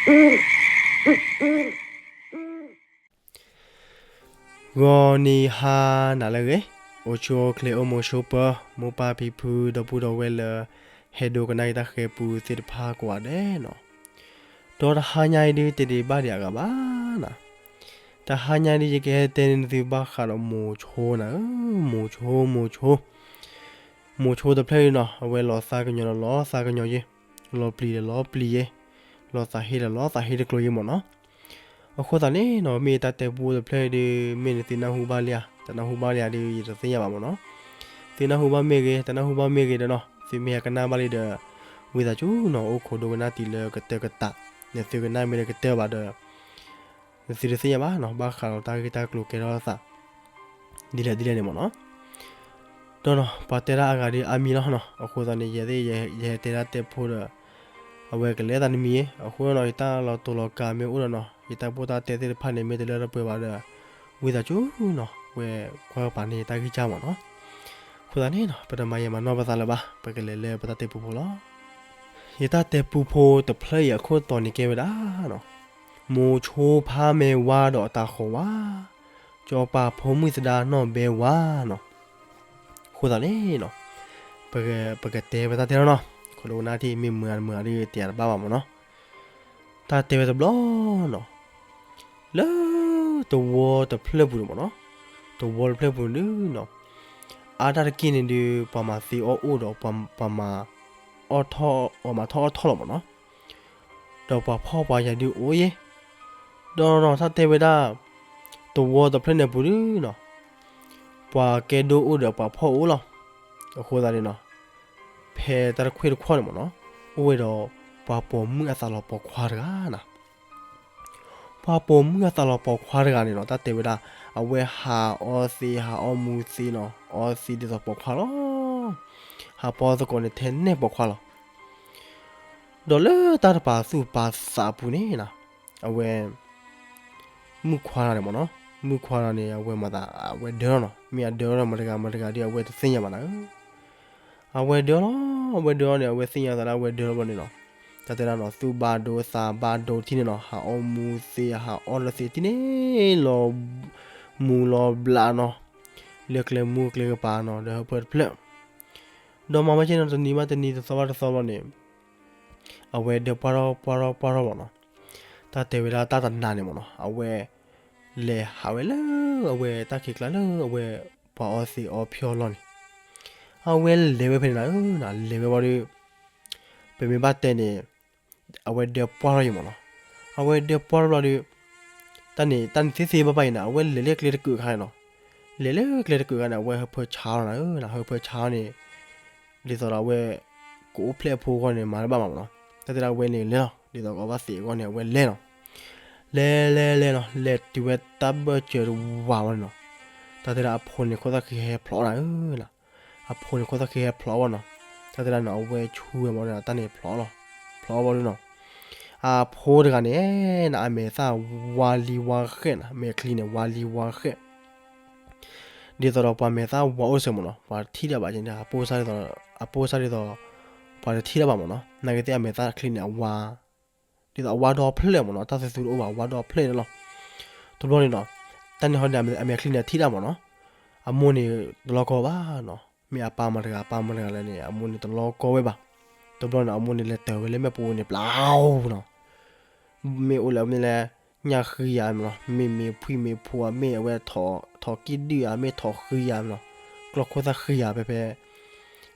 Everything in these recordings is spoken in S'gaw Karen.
ဂီၤနံၤဟါနၤလၢအဂ့ၤ, အိၣ်ဆူၣ်အိၣ်ချ့အိၣ်မုာ်ဆိးပၢၤ, မိၢ်ပၢ်ဖံဖု ဒီပုၢ်ဒီဝဲၢ်လၢ ဟဲဒိကနၣ်ယတၢ်ဃဲၤပူသ့ၣ်တဖၣ်ကိးဂၤဒဲးနီၤ, ဒီးတဟါညါအံၤဒုး တဒံးဘၣ်ဒံးအဂၤဘၣ်နီၤ, တဟါညါအံၤဒုး ယကဟဲတဲန့ၢ်သုဘၣ်ဃးဒီးမိၤဆိနၤဧၢ, မိၤဆိ မိၤဆိ မိၤဆိတဖျၢၣ်အံၤနီၤ အဝဲလီၤသးကညီၤဒီးလီၤသးကညီၤယ့ၢ်, လီၤပျံၤဒီးလီၤပျံၤယ့ၢ်, လီၤသးဟ့ဒီးလီၤသးဟ့တကျိၤယ့ၢ်မ့ၢ်နီၤ. အဃိသတးန့ၣ်နီၤ မ့ၢ်ယတၢ်တဲပူတဖျၢၣ်အံၤဒုး မ့ၢ်န့ၣ်သုနၢ်ဟူဘၣ်လံဧါ, တနၢ်ဟူဘၣ်လံဧါဒုး ယတသ့ၣ်ညါဘၣ်မ့ၢ်နီၤ. သုနၢ်ဟူဘၣ်မ့ၢ်ဂ့ၤ, တနၢ်ဟူဘၣ်မ့ၢ်ဂ့ၤဒီးနီၤ သုမ့ၢ်ဟဲကနၣ်ဘၣ်လံဒီး ဝံသးစူၤနီၤ အိၣ်ခိးဒိကနၣ်တံၤလၢကတၢၢ်ကတၢၢ်, န့ၣ်သုကနၣ်မ့ၢ်လၢကတၢၢ်ဘၣ်ဒီး သုတသ့ၣ်ညါဘၣ်နီၤ ဘၣ်ဃးဒီးတၢ်ဂ့ၢ်တၢ်ကျိၤကဲထီၣ်သး ဒ်လဲၣ်ဒ်လဲၣ်န့ၣ်မ့ၢ်နီၤ. ဒီးနီၤ ပှၤတဲဒၣ်အဂၤဒုးအါမံၤလီၤနီၤ, အဃိသတးန့ၣ် ယဲသ့ၣ်ယဟဲတဲဒၣ်တဲဖိဒီး အဝဲကလဲၤသးတမံၤ, အဃိနီၤ ယတၢ်လီၤတူာ်လီၤကာ်မ့ၢ်အိၣ်ဒီးနီၤ ယတၢ်ပိၢ်တၢ်တဲသ့ၣ်တဖၣ်န့ၣ် မ့ၢ်တလၢတပှဲၤဘၣ်ဒီး ဝံသးစူၤနီၤ ဝဲကွၢ်ကပၤန့ၣ် ယတၢ်ဂံၢ်စၢ်မ့ၢ်နီၤ. အဃိသတးန့ၣ်နီၤ ပတမၤယံာ်မၤနီၢ်ပသးလၢၤဘၣ်, ပကလဲၤလၢပတၢ်တဲပူဖိလီၤ. ယတၢ်တဲပူဖိတဖျၢၣ်အံၤအခိၣ်တီန့ၣ်ကဲဝဲဒၣ်နီၤ, မိၤဆိဖးမဲာ်ဝါဒီးအတၢ်ဃီၤဝါ, စီၤပၤဖိမုၣ်သဒါနီၢ်ဘဲဝါနီၤ. အဃိသတးန့ၣ်နီၤ ပကတဲပတၢ်တဲလီၤနီၤ, ခိးဒိကနၣ်တံၤ မ့ၢ်မုာ်ဧါတမုာ်ဧါဒုး တယၤတဘၣ်ဘၣ်မ့ၢ်နီၤ. တၢ်တဲဝဲတဘျီနီၤ, လၢတဝီတဖျၢၣ်ပူၤန့ၣ်မ့ၢ်နီၤ, တဝီတဖျၢၣ်ပူၤန့ၣ်ဒုးနီၤ, အါတက့ၢ်န့ၣ်ဒုး ပှၤမၤသ့အီၣ်အိၣ်ဒီး ပှၤမၤအီၣ်ထီၣ် ပှၤမၤထီၣ်အီၣ်ထီၣ်လီၤမ့ၢ်နီၤ. ဒီးပှၤဖှီၣ်ပှၤယာ်ဒုးအိၣ်ယ့ၢ်, ဒီးနီၤ တၢ်တဲဝဲဒၣ် တဝီတဖျၢၣ်န့ၣ်ပူၤဒုးနီၤ, ပှၤကဲဒိၣ်အိၣ်ဒီးပှၤဖှီၣ်အိၣ်လီၤ. အဃိသတးန့ၣ်နီၤ ဖဲတၢ်တခွ့ၣ်တခီန့ၣ်မ့ၢ်နီၤ, အိၣ်ဝဲဒီး ပှၤပိာ်မုၣ်အသးလီၤပိာ်ခွါတဂၤနီၤ. ပှၤပိာ်မုၣ်အသးလီၤပိာ်ခွါတဂၤန့ၣ်နီၤ တၢ်တဲဝဲဒၣ် အဝဲဟးအီသံး ဟးအီမူသံးနီၤ, အီသံးဒ်သိးပိာ်ခွါလီၤ. ဟးပိာ်သကိးန့ၣ်ထဲနဲၣ်ပိာ်ခွါလီၤ. ဒီးလၢတၢ်တပာ်သူၣ်ပာ်သးအပူၤန့ၣ်နီၤ, အဝဲ မုၣ်ခွါတဂၤန့ၣ်မ့ၢ်နီၤ, မုၣ်ခွါတဂၤန့ၣ် အဝဲမၤသး အဝဲဒၢလီၤနီၤ, မ့ၢ်အဒၢလီၤမတၤတဂၤမတၤတဂၤဒီး အဝဲတသ့ၣ်ညါဘၣ်နၤဧၢ. အဝဲဒၢလီၤ, အဝဲဒၢလီၤန့ၣ် အဝဲသ့ၣ်ညါသးလၢအဝဲဒၢလီၤဘျီန့ၣ်နီၤ, တၢ်တဲဒၣ်နီၤ သူၣ်ဘၣ်ဒိသးဘၣ်ဒိထံၣ်န့ၣ်နီၤ, ဟးအီမူသံး ဟးအီလၢသံးထံၣ်န့ၣ် လီၤမူလီၤဘျးနီၤ, လၢကျဲမူကျဲကပၤနီၤ ဒီးဟၢဖၢတဖျၢၣ် ဒီးမၤဝဲကဲနီၤ တနံၤဘၣ်တနံၤ တသီဘၣ်တသီဘျီန့ၣ် အဝဲဒၢပှၢ်ထီၣ်ပှၢ်ထီၣ်ပှၢ်ထီၣ်ဘၣ်နီၤ. တၢ်တဲဝဲဒၣ်တၢ်တနၤန့ၣ်မ့ၢ်နီၤ အဝဲ လဲၤဟးဝဲလၢ အဝဲတၢ်ခံးကျါလၢအဝဲ ပှၤအီသံးအီဖျီလီၤန့ၣ်, အဝဲလဲၤဝဲဖဲန့ၣ်နၤဧၢ, လဲၤဝဲဘျီဒီး ပမ့ၢ်ဘၣ်တဲန့ၣ် အဝဲဒၢပှၢ်ထီၣ်ယံၤမ့ၢ်နီၤ, အဝဲဒၢပှၢ်ထီၣ်ဘျီဒီး တၢ်န့ၣ် တၢ်န့ၣ်သ့သ့ဘၣ်ဘၣ်အံၤန့ၣ် အဝဲလဲၤလၢကျဲတကုးခါန့ၣ်နီၤ, လဲၤလၢကျဲတကုးခါန့ၣ် အဝဲဟၢဖၢဆါလီၤနၤဧၢ, ဟၢဖၢဆါန့ၣ် ဒ်သိးဒီးအဝဲ ကအိၣ်ဖျဲၣ်အဖိအဂီၢ်န့ၣ် မၤတဘၣ်မးမ့ၢ်နီၤ, တၢ်တဲဒၣ်အဝဲန့ၣ်လဲၤလီၤ, ဒ်သိးကအီၣ်ဘၣ်သံးအဂီၢ်န့ၣ် အဝဲလဲၤလီၤ, လဲၤလဲၤလဲၤနီၤ, လဲၤတုၤဝဲတၢ်ဘၢၣ်စၢၤတဝးဝဲန့ၣ်နီၤ, တၢ်တဲဒၣ်အဖိန့ၣ်ခိၣ်သၣ်ဃံဟဲဖျိးနၤဧၢ, အဖိန့ၣ်ခိၣ်သၣ်ဃံဟဲဖျိးဘၣ်နီၤ, တၢ်တဲဒၣ်နီၤ အဝဲဆူဝဲမ့ၢ်နီၤ တၢ်န့ၣ်ဖျိးလီၤ, ဖျိးဘၣ်ဒုနီၤ, အဖိတဂၤန့ၣ် နအမဲာ်သၣ်ဝါလံဝါဃဲးနီၤ, မဲာ်ချံန့ၣ် ဝါလံဝါဃဲး ဒ်သိးဒီးပှၤမဲာ်သၣ်ဝါအိၣ်စ့ၢ်မ့ၢ်နီၤ, ပှၤတထံၣ်တၢ်ဘၣ်က့န့ၣ် အပိၢ်စၢ်ဒ်သိး အပိၢ်စၢ်ဒ်သိး ပှၤတထံၣ်တၢ်ဘၣ်မ့ၢ်နီၤ, နာ်က့သ့ၣ်အမဲာ်သၣ်ချံန့ၣ် အဝါ ဒ်သိးအဝါဒီဖျၢၣ်မ့ၢ်နီၤ, တၢ်သူသူတအိၣ်ဘၣ် အဝါဒီဖျၢၣ်န့ၣ်လီၤ. တဘျီန့ၣ်နီၤ တၢ်န့ၣ်ဟီဒ်န့ၣ် အမဲာ်ချံန့ၣ် အထံၣ်တၢ်မ့ၢ်နီၤ, အမိၢ်န့ၣ်တလီကီဘၣ်နီၤ, မ့ၢ်အပၢ်မတၤတဂၤ အပၢ်မတၤတဂၤလဲၣ်န့ၣ် အမိၢ်န့ၣ်တလီကီဝဲဘၣ်. တဘျီန့ၣ် အမိၢ်န့ၣ်လဲၤတၢၤဝဲလၢမဲာ်ပူၤန့ၣ် ပျီနီၤ မ့ၢ်အိၣ်လၢမ့ၢ်လဲၣ် ညၣ်ဃံဧါမ့ၢ်နီၤ, မ့ၢ်မ့ၢ်ဖှံမ့ၢ်ဖိဧါ, မ့ၢ်အဝဲထိးကံၣ်ဒုၣ်ဧါ, မ့ၢ်ထိးဃံဧါမ့ၢ်နီၤ, ကျီၢ်ခိၣ်သၣ်ဃံဧါ ဖဲဖဲ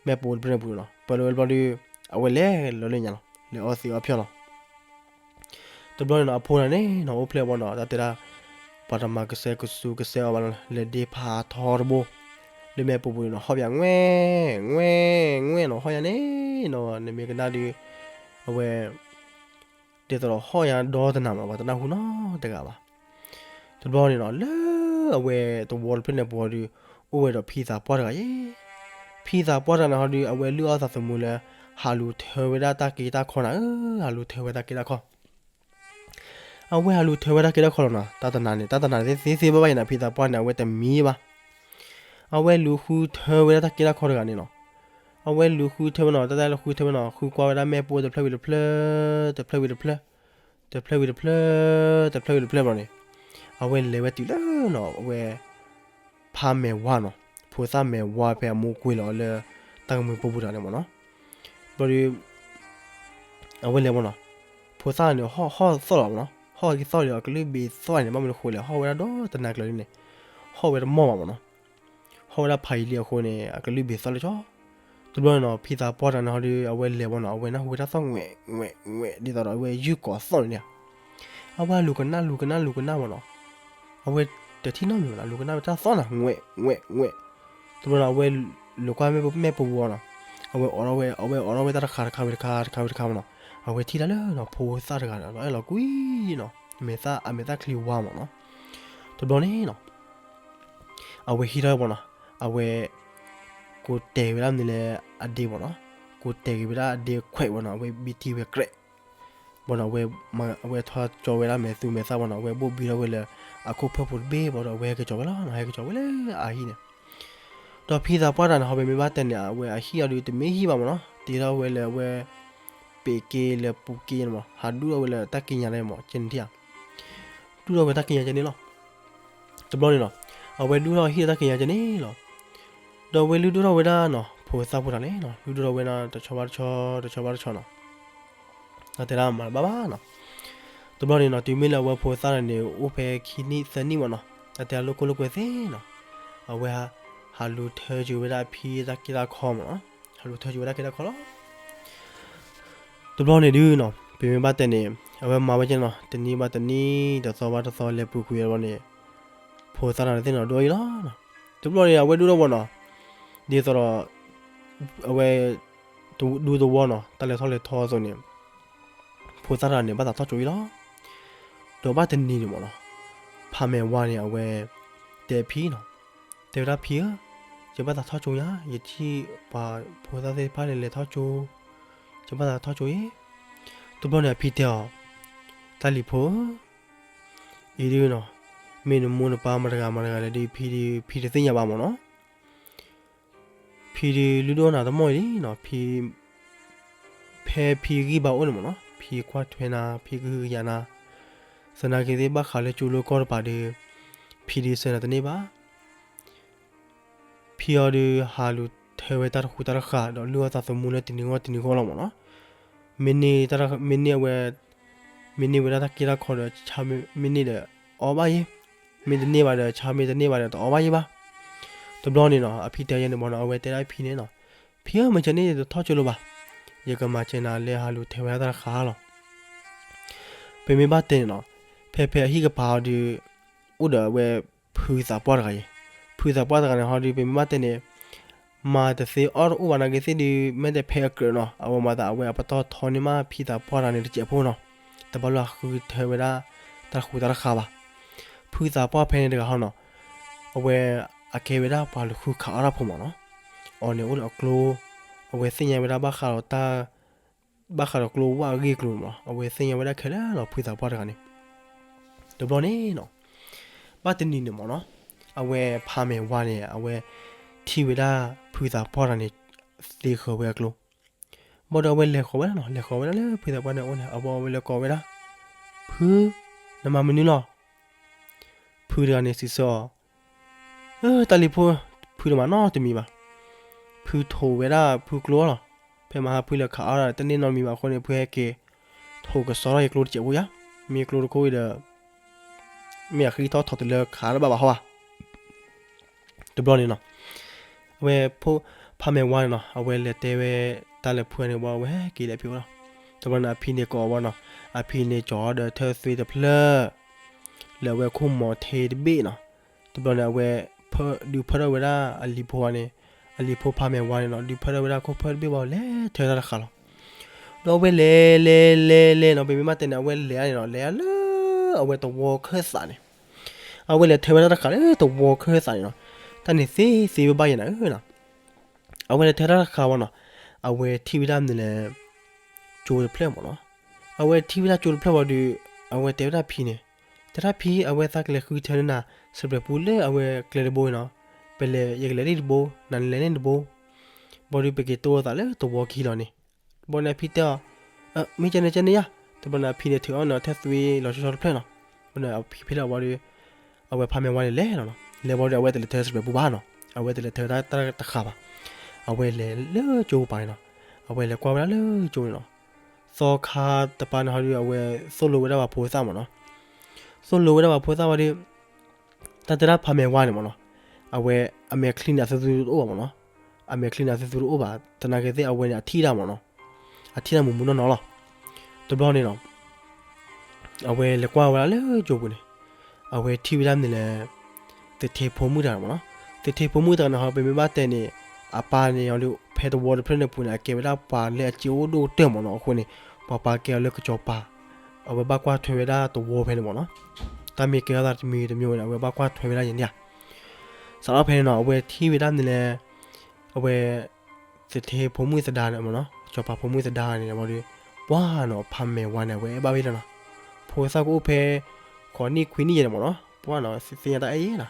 မဲာ်ပူၤတဖျၢၣ်န့ၣ်ပူၤနီၤ, ပၢၢ်လီၤဝဲတဘျီဒီး အဝဲလဲၤလီၤလၢညါလီၤ, လဲၤအီသံးအီဖျီလီၤ. တဘျီန့ၣ်နီၤ အဖိတဂၤန့ၣ်နီၤ အိၣ်ဖျဲၣ်ဘၣ်နီၤ တၢ်တဲဒၣ် ပှၤတမၤကစဲကစူးကစဲအီၤဘၣ်နီၤ, လဲၤဒ့ဖးထီတဘိ လၢမဲာ်ပူၤပူၤန့ၣ်နီၤ ဟီၣ်ပယါ ငွဲၣ် ငွဲၣ် ငွဲၣ်နီၤ, ဟီၣ်ယါန့ၣ်နီၤ နမ့ၢ်ကနၣ်ဒီး အဝဲ ဒ်သိးဒီးဟီၣ်ယါဒီတနၤမး ပှၤတနၢ်ဟူနီတဂၤဘၣ်. တဘျီန့ၣ်နီၤ လၢအဝဲတဝီတဖျၢၣ်န့ၣ်ပူၤဒီး အိၣ်ဝဲဒီးဖံသးပှၢ်တဂၤယဲ, ဖံသးပှၢ်တဂၤန့ၣ်ဟီဒီး အဝဲလုၢ်အီၣ်သးသမူလၢ ဟးလူၤထၢဝဲဒၣ်တၢ်က့တၢ်ခီနၤဧၢ, ဟးလူၤထၢဝဲတၢ်က့တၢ်ခီ အဝဲဟးလူၤထၢဝဲတၢ်က့တၢ်ခီလီၤနီၤ, တၢ်တနၤန့ၣ် တၢ်တနၤန့ၣ်သ့သ့ဘၣ်ဘၣ်အံၤန့ၣ် ဖံသးပှၢ်န့ၣ် အဝဲတမံဘၣ်. အဝဲလူၤဃုထၢဝဲဒၣ်တၢ်က့တၢ်ခီတဂၤန့ၣ်နီၤ, အဝဲလူၤဃုထၢဝဲနီၤ, တၢ်တၢ်လူၤဃုထၢဝဲနီၤ ဃုကွၢ်ဝဲဒၣ်မဲာ်ပူၤတဖျၢၣ်ဝံၤတဖျၢၣ်, တဖျၢၣ်ဝံၤတဖျၢၣ်, တ တဖျၢၣ်ဝံၤတဖျၢၣ်, တဖျၢၣ်ဝံၤတဖျၢၣ်ဘျီန့ၣ်, အဝဲလဲၤဝဲတုၤလၢနီၤ အဝဲ ဖါမဲာ်ဝါနီၤ, ဖိသၣ်မဲာ်ဝါဖဲအမိၢ်ကွံာ်လီၤအီၤလၢ တၢ်ကမှံၤပူၤပူၤတဂၤန့ၣ်မ့ၢ်နီၤ. ဘျီဒီး အဝဲလဲၤမ့ၢ်နီၤ, ဖိသၣ်န့ၣ် ဟီၣ်ဟီၣ်သီၣ်လီၤမ့ၢ်နီၤ, ဟီၣ်က့ၤသီၣ်လီၤ အကလုၢ်ဘ့ၣ်သီၣ်န့ၣ် ဘၣ်မနုၤဃိလဲၣ် ဟီၣ်ဝဲဒၣ်ဒီတနၤကျၢၤဒ်န့ၣ်, ဟီၣ်ဝဲတမီၢ်ဘၣ်မ့ၢ်နီၤ, ဟီၣ်ဝဲဒၣ်ဖးယံာ်လံအဃိန့ၣ် အကလုၢ်ဘ့ၣ်သီၣ်လၢကၠီ. တဘျီန့ၣ်နီၤ ဖံသးပှၢ်တဂၤန့ၣ်ဟီဒီး အဝဲလဲၤဘၣ်နီၤ အဝဲနၢ်ဟူဝဲတၢ်သီၣ် ငွဲး ငွဲး ငွဲး ဒ်သိးဒီးအဝဲယုၢ်ကိးသီၣ်န့ၣ်န့ၣ်, အဝဲလူၤကနၣ်လူၤကနၣ်လူၤကနၣ်မ့ၢ်နီၤ, အဝဲတထံၣ်နီတမံၤဘၣ်နီၤ လူၤကနၣ်ဝဲတၢ်သီၣ်နၤ ငွဲး ငွဲး ငွဲး. တဘျီန့ၣ် အဝဲလိာ်ကွၢ်မဲာ်ပူၤဝံၤနီၤ, အဝဲအိးထီၣ်ဝဲ အဝဲအိးထီၣ်ဝဲတၢ်တခါတခါဝံၤတခါတခါဝံၤတခါမ့ၢ်နီၤ, အဝဲထံၣ်တၢ်လၢနီၤ ဖိသၣ်တဂၤဒီး လီၤအဲၣ်လီၤကွံနီၤ, မဲာ်သၣ်အမဲာ်သၣ်ချံဝါမ့ၢ်နီၤ. တဘျီန့ၣ်နီၤ အဝဲဟံးထီၣ်ဝဲဘၣ်နီၤ, အဝဲ ကိးတဲာ်ဝဲဒၣ်မနုၤလဲၣ် အဒ့ဘၣ်နီၤ, ကိးတဲာ်က့ၤဝဲဒၣ်အဒ့ခွဲးဝဲနီၤ, အဝဲဘံထံဝဲကြဲး ဘၣ်နီၤ, အဝဲထီၣ်ကၠီဝဲဒၣ်မဲာ်သူမဲာ်သၣ်ဘၣ်နီၤ, အဝဲဘိၣ်ဘံထီၣ်ဝဲလၢ အခိၣ်ဖၢၣ်ပူၤတဘ့ၣ်ဘၣ်ဒီး အဝဲဟဲက့ၤကၠီဝဲလီၤနီၤ, ဟဲက့ၤကၠီဝဲလၢအဟံၣ်န့ၣ်. ဒီးဖံသးပှၢ်တဂၤန့ၣ် ဟီပမ့ၢ်ဘၣ်တဲန့ၣ် အဝဲအဟံၣ်အီၤဒီးတမ့ၢ်ဟံၣ်ဘၣ်မ့ၢ်နီၤ, တ့ထီၣ်ဝဲလၢအဝဲ ပ့းက့လၢပူၤက့န့ၣ်မ့ၢ်, ဟးဒူၣ်ထီၣ်ဝဲလၢတၢ်ကံးညာ်န့ၣ်မ့ၢ်, ကန့ၣ်ထံၣ်ဧါ, ဒူၣ်ထီၣ်ဝဲတၢ်ကံးညာ်ကန့ၣ်လီၤ. တဘျီန့ၣ်နီၤ အဝဲဒူၣ်ထီၣ်ဟံၣ်ဒီးတၢ်ကံးညာ်ကန့ၣ်လီၤ. ဒီးအဝဲလုၢ်ဒိၣ်ထီၣ်ဝဲဒၣ်နီၤ ဖိသၣ်ဖိတဂၤန့ၣ်နီၤ, လုၢ်ဒိၣ်ထီၣ်ဝဲဒၣ်တဆီဘၣ်တဆီ တဆီဘၣ်တဆီနီၤ, တၢ်တဲဒၣ်မၤတဘၣ်ဘၣ်နီၤ. တဘျီန့ၣ်နီၤ တုၤမ့ၢ်လၢအဝဲဖိသၣ်တဂၤန့ၣ် အိၣ်ဖဲခံနံၣ်သၢနံၣ်မ့ၢ်နီၤ, တၢ်တဲဒၣ်လိာ်ကွဲလိာ်ကွဲသ့နီၤ, အဝဲ ဟးလူၤထၢက့ၤဝဲဒၣ်အဖံတၢ်က့တၢ်ခီမ့ၢ်နီၤ, ဟးလူၤထၢက့ၤဝဲဒၣ်က့တၢ်ခီလီၤ. တဘျီန့ၣ်ဒုးနီၤ ပမ့ၢ်ဘၣ်တဲန့ၣ် အဝဲမၤဝဲကဲနီၤ တနံၣ်ဘၣ်တနံၣ် တသီဘၣ်တသီ လဲၤပူၤကွံာ်ဝဲတဘျီန့ၣ် ဖိသၣ်တဂၤန့ၣ်သ့ၣ်နီၤဒိၣ်အံၤလီၤ. တဘျီန့ၣ် အဝဲဒူၣ်ထီၣ်ဝဲနီၤ, ဒ်သိးဒီး အဝဲ ဒူသဝီနီၤ တၢ်လဲၤထီၣ်လဲၤထီအသိးန့ၣ် ဖိသၣ်တဂၤန့ၣ် ဘၣ်သးထီၣ်ကၠိအံၤလီၤ. ဒီးဘၣ်တနံၤန့ၣ်မ့ၢ်နီၤ ဖါမဲာ်ဝါန့ၣ် အဝဲ တဲဖံနီၤ, တဲဝဲဒၣ်ဖံဧၢ, ယဘၣ်သးထီၣ်ကၠိညါ ယထံၣ်ပှၤဖိသၣ်သ့ၣ်တဖၣ်န့ၣ်လဲၤထီၣ်ကၠိ, ယဘၣ်သးထီၣ်ကၠိအံၤ. တဘျီန့ၣ် အဖံတဲအီၤ, တၢ်လံၤဖိဧၢ, အံၤဒုးနီၤ မ့ၢ်နမိၢ်နပၢ်မတၤတဂၤမတၤတဂၤလဲၣ်ဒီး ဖံဒုး ဖံတသ့ၣ်ညါဘၣ်မ့ၢ်နီၤ. ဖံဒုးလုၢ်ဒိၣ်နၤတမီၢ်အံၤလံနီၤ, ဖံ ဖဲဖံဂံၢ်ဘါအိၣ်န့ၣ်မ့ၢ်နီၤ ဖံကွၢ်ထွဲနၤ ဖံကဟုကယာ်နၤ, သနာ်က့သ့ၣ်ဘၣ်ဃးလၢကၠိလၢကီၢ်တပၤဒီး ဖံဒုးစၢၤနၤတန့ၢ်ဘၣ်. ဖံအီၤဒုးဟးလူၤထၢဝဲတၢ်တဃူတၢ်တဃာ် ဒီးလုၢ်အီၣ်သးသမူလၢတနံၤဂီၢ်တနံၤဂီၢ်လီၤမ့ၢ်နီၤ. မ့ၢ်န့ၢ်ဝဲ မ့ၢ်န့ၢ်ဝဲဒၣ်တၢ်က့တၢ်ခီဒီး ဆါမ့ၢ်န့ၢ်ဒီး အီၣ်ဘၣ်ယဲ, မ့ၢ်တန့ၢ်ဘၣ်ဒီး ဆါမ့ၢ်တန့ၢ်ဘၣ်ဒီး တအီၣ်ဘၣ်ယဲဘၣ်. တဘျီန့ၣ်နီၤ အဖံတဲယဲန့ၣ်မ့ၢ်နီၤ အဝဲတဲဒၣ်ဖံန့ၣ်နီၤ, ဖံဧၢ မ့ၢ်ကဲန့ၣ် ယတထီၣ်ကၠိလၢၤဘၣ်, ယကမၤစၢၤနၤလၢဟးလူၤထၢဝဲဒၣ်တၢ်တဃာ်လီၤ. ပမ့ၢ်ဘၣ်တဲန့ၣ်နီၤ, ဖဲဖဲအဟံၣ်ကပၤဟီဒီး အိၣ်ဒီးအဝဲ ဖုသးပှၢ်တဂၤအံၤ, ဖုသးပှၢ်တဂၤန့ၣ်ဟီဒီး ပမ့ၢ်ဘၣ်တဲန့ၣ် မၤတသ့အီၣ်တအိၣ်ဘၣ်နာ်က့သ့ၣ်ဒုး မ့ၢ်တဖဲအကြၢးနီၤ အဝဲမၤသးအဝဲအပတီၢ်ထီန့ၢ်မး ဖံသးပှၢ်တဂၤန့ၣ်တစဲးဖိနီၤ, တဘၣ်လၢအဃုထၢဝဲဒၣ် တၢ်ဃူတၢ်တဃာ်ဘၣ်. ဖုသးပှၢ်ဖဲန့ၣ်တဂၤဟီနီၤ, အဝဲအကဲဝဲဒၣ်ပှၤလူၤဃုခးအီၣ်တၢ်ဖိမ့ၢ်နီၤ, အီၤန့ၣ်အိၣ်ဒီးအကျိ, အဝဲသ့ၣ်ညါဝဲဒၣ်ဘၣ်ဃးဒီးတၢ် ဘၣ်ဃးဒီးကျိဝၣ်အဂ့ၢ်အကျိၤမ့ၢ်နီၤ, အဝဲသ့ၣ်ညါဝဲဒၣ်ခဲလၢာ်လီၤ ဖုသးပှၢ်တဂၤန့ၣ်. တဘျီန့ၣ်နီၤ, ဘၣ်တနံၤန့ၣ်မ့ၢ်နီၤ, အဝဲဖးမဲာ်ဝါန့ၣ် အဝဲထံၣ်ဝဲဒၣ်ဖုသးပှၢ်တဂၤန့ၣ် သ့ဃၢၤဝဲအကျိ, ဘၣ်ဒီးအဝဲလဲၤဃီၤဝဲဒၣ်နီၤ, လဲၤဃီၤဝဲဒၣ်လၢဖုသးပှၢ်န့ၣ်အအိၣ်န့ၣ် အဝဲလဲၤကိးဝဲဒၣ်, ဖု, နမၤမနုၤလီၤ. ဖုတဂၤန့ၣ်စံးဆၢအီၤ, အၢ တၢ်လံၤဖိ, ဖုတမၤနီတမံၤဘၣ်. ဖုထိးဝဲဒၣ်ဖုကျိလီၤ. ဖဲမဟါဖုလဲၤခးအီၣ်တၢ်တန့ၢ်နီတမံၤဘၣ်အဃိန့ၣ် ဖုဟဲက့ၤ ထိးကစီထီၣ်ယကျိတစဲးဖိယါ, မ့ၢ်ကျိတခိၣ်အံၤဒီး မ့ၢ်အဃံထီၣ်ထီၣ်တုၤလၢခးတဘၣ်ဘၣ်ဟီဧါ. တဘျီန့ၣ်နီၤ, အဝဲဖိဖးမဲာ်ဝါန့ၣ်နီၤ အဝဲလဲၤတဲဝဲတၢ်လၢဖုန့ၣ်ဝံၤ အဝဲဟဲက့ၤလၢအဖံအိၣ်လီၤ. တဘျီန့ၣ် အဖံန့ၣ်ကိးအီၤဝံၤနီၤ, အဖံန့ၣ်ကၠီဒီးထၢသွ့တဖျၢၣ် လၢအဝဲခိၣ်မီၤထဲတဘ့ၣ်နီၤ. တဘျီန့ၣ် အဝဲဒုးဖၢထီၣ်ဝဲဒၣ်အလံၤဖိန့ၣ်, အလံၤဖိဖးမဲာ်ဝါန့ၣ်နီၤ ဒုးဖၢထီၣ်ဝဲဒၣ်ခိၣ်ဖၢၣ်တဘ့ၣ်ဝံၤ လဲၤထၢတၢ်တဃာ်လီၤ. ဒီးအဝဲလဲၤလဲၤလဲၤလဲၤနီၤ ပမ့ၢ်ဘၣ်တဲန့ၣ် အဝဲလဲၤန့ၣ်နီၤ လဲၤလၢအဝဲသဝီခၢၣ်သးန့ၣ်, အဝဲလဲၤထၢဝဲဒၣ်တၢ်တဃာ်လၢသဝီခၢၣ်သးန့ၣ်နီၤ, တၢ်န့ၣ်သ့သ့ဘၣ်ဘၣ်ယဲနၤဧၢနီၤ. အဝဲလဲၤထၢတၢ်တဃာ်ဝံၤနီၤ, အဝဲထံၣ်ဝဲဒၣ်မနုၤလဲၣ်, ကၠိတဖျၢၣ်မ့ၢ်နီၤ. အဝဲထံၣ်ဝဲဒၣ်ကၠိတဖျၢၣ်ဝံၤဒီး အဝဲတဲဝဲဒၣ်ဖံန့ၣ်, တဲဒၣ်ဖံ အဝဲသးကလဲၤဃုထၢန့ၢ်နၤ စဲးပြဲးပူလၢအဝဲကျဲတဘိနီၤ, ပလဲၤ ယကလဲၤန့ၢ်တဘိ နလဲၤန့ၢ်တဘိ, ဘၣ်ဒီးပက့ၤတိၢ်သးလၢသဝီခံလီၤန့ၣ်. ဘၣ်န့ၣ်အဖံတဲအီၤ, မ့ၢ်ကဲန့ၣ်ကဲန့ၣ်ယါ, တ တဘျီန့ၣ် အဖံန့ၣ်ထုးအီၣ်န့ၣ်ထဲသွံလီၤဆီဆီတဖျၢၣ်နီၤ. တဘျီန့ၣ် အဖံဖဲလၢအဝံၤဒီး အဝဲဖးမဲာ်ဝါန့ၣ်လဲၤလီၤနီၤ. လဲၤဝံၤဒီး အဝဲတလဲၤထၢစံးပူၤဘၣ်နီၤ. အဝဲတလဲၤထၢတၢ်တဃာ်ဘၣ်. အဝဲလဲၤလၢကၠိပူၤန့ၣ်နီၤ. အဝဲလဲၤကွၢ်ဝဲဒၣ်လၢကၠိန့ၣ်နီၤ. သီခါတပၤန့ၣ်ဟီဒီး အဝဲသိၣ်လိဝဲဒၣ်ပှၤဖိသၣ်မ့ၢ်နီၤ. သိၣ်လိဝဲဒၣ်ပှၤဖိသၣ်ဝံၤဒီး တၢ်တဲဒၣ်ဖးမဲာ်ဝါန့ၣ်မ့ၢ်နီၤ. အဝဲအမဲာ်ချံန့ၣ် အသူသူတအိၣ်ဘၣ်မ့ၢ်နီၤ. အမဲာ်ချံန့ၣ် အသူသူတအိၣ်ဘၣ်. သနာ်က့သ့ၣ် အဝဲန့ၣ် အထံၣ်ဒၣ်မ့ၢ်နီၤ. အထံၣ်ဒၣ်မူးမူးနီၢ်နီၢ်လီၤ. တဘျီန့ၣ်နီၤ အဝဲလဲၤကွၢ်ဝဲဒၣ်လၢကၠိပူၤန့ၣ် အဝဲထံၣ်ဝဲဒၣ်မနုၤလဲၣ်, သထ့ဖိမုၣ်တဂၤမ့ၢ်နီၤ. သထ့ဖိမုၣ်တဂၤန့ၣ်ဟီ ပမ့ၢ်ဘၣ်တဲန့ၣ် အပၢ်န့ၣ်အီၤဒီး ဖဲသဝီတဖျၢၣ်န့ၣ်ပူၤန့ၣ် အကဲဝဲဒၣ်ပှၤလၢအစ့အိၣ်ဒိၣ်ကတၢၢ်မ့ၢ်နီၤ. အဃိန့ၣ် ပှၤပၢ်ကဲအီၤလၢကစီၤပၤ, အဝဲဘၣ်ကွၢ်ထွဲဝဲဒၣ်သဝီဖဲန့ၣ်မ့ၢ်နီၤ. တၢ်မ့ၢ်ကဲထီၣ်သးတမံၤတမံၤဝဲန့ၣ် အဝဲဘၣ်ကွၢ်ထွဲဝဲဒၣ်ယဲန့ၣ်ဧါ. စးထီၣ်ဖဲန့ၣ်နီၤ အဝဲထံၣ်ဝဲဒၣ်မနုၤလဲၣ်, အဝဲ သထ့ဖိမုၣ်သဒါန့ၣ်မ့ၢ်နီၤ, စီၤပၤဖိမုၣ်သဒါန့ၣ်ဝံၤဒီး ပှၤနီၤ ဖးမဲာ်ဝါန့ၣ် အဝဲအဲၣ်ဘၣ်ဝဲလီၤနီၤ. ဖိသၣ်ကအိၣ်ဖဲ ဃိးနံၣ်ခွံနံၣ်ယဲန့ၣ်မ့ၢ်နီၤ, ပှၤနီၤ သ့ၣ်ညါတၢ်အဲၣ်ယဲနီၤ.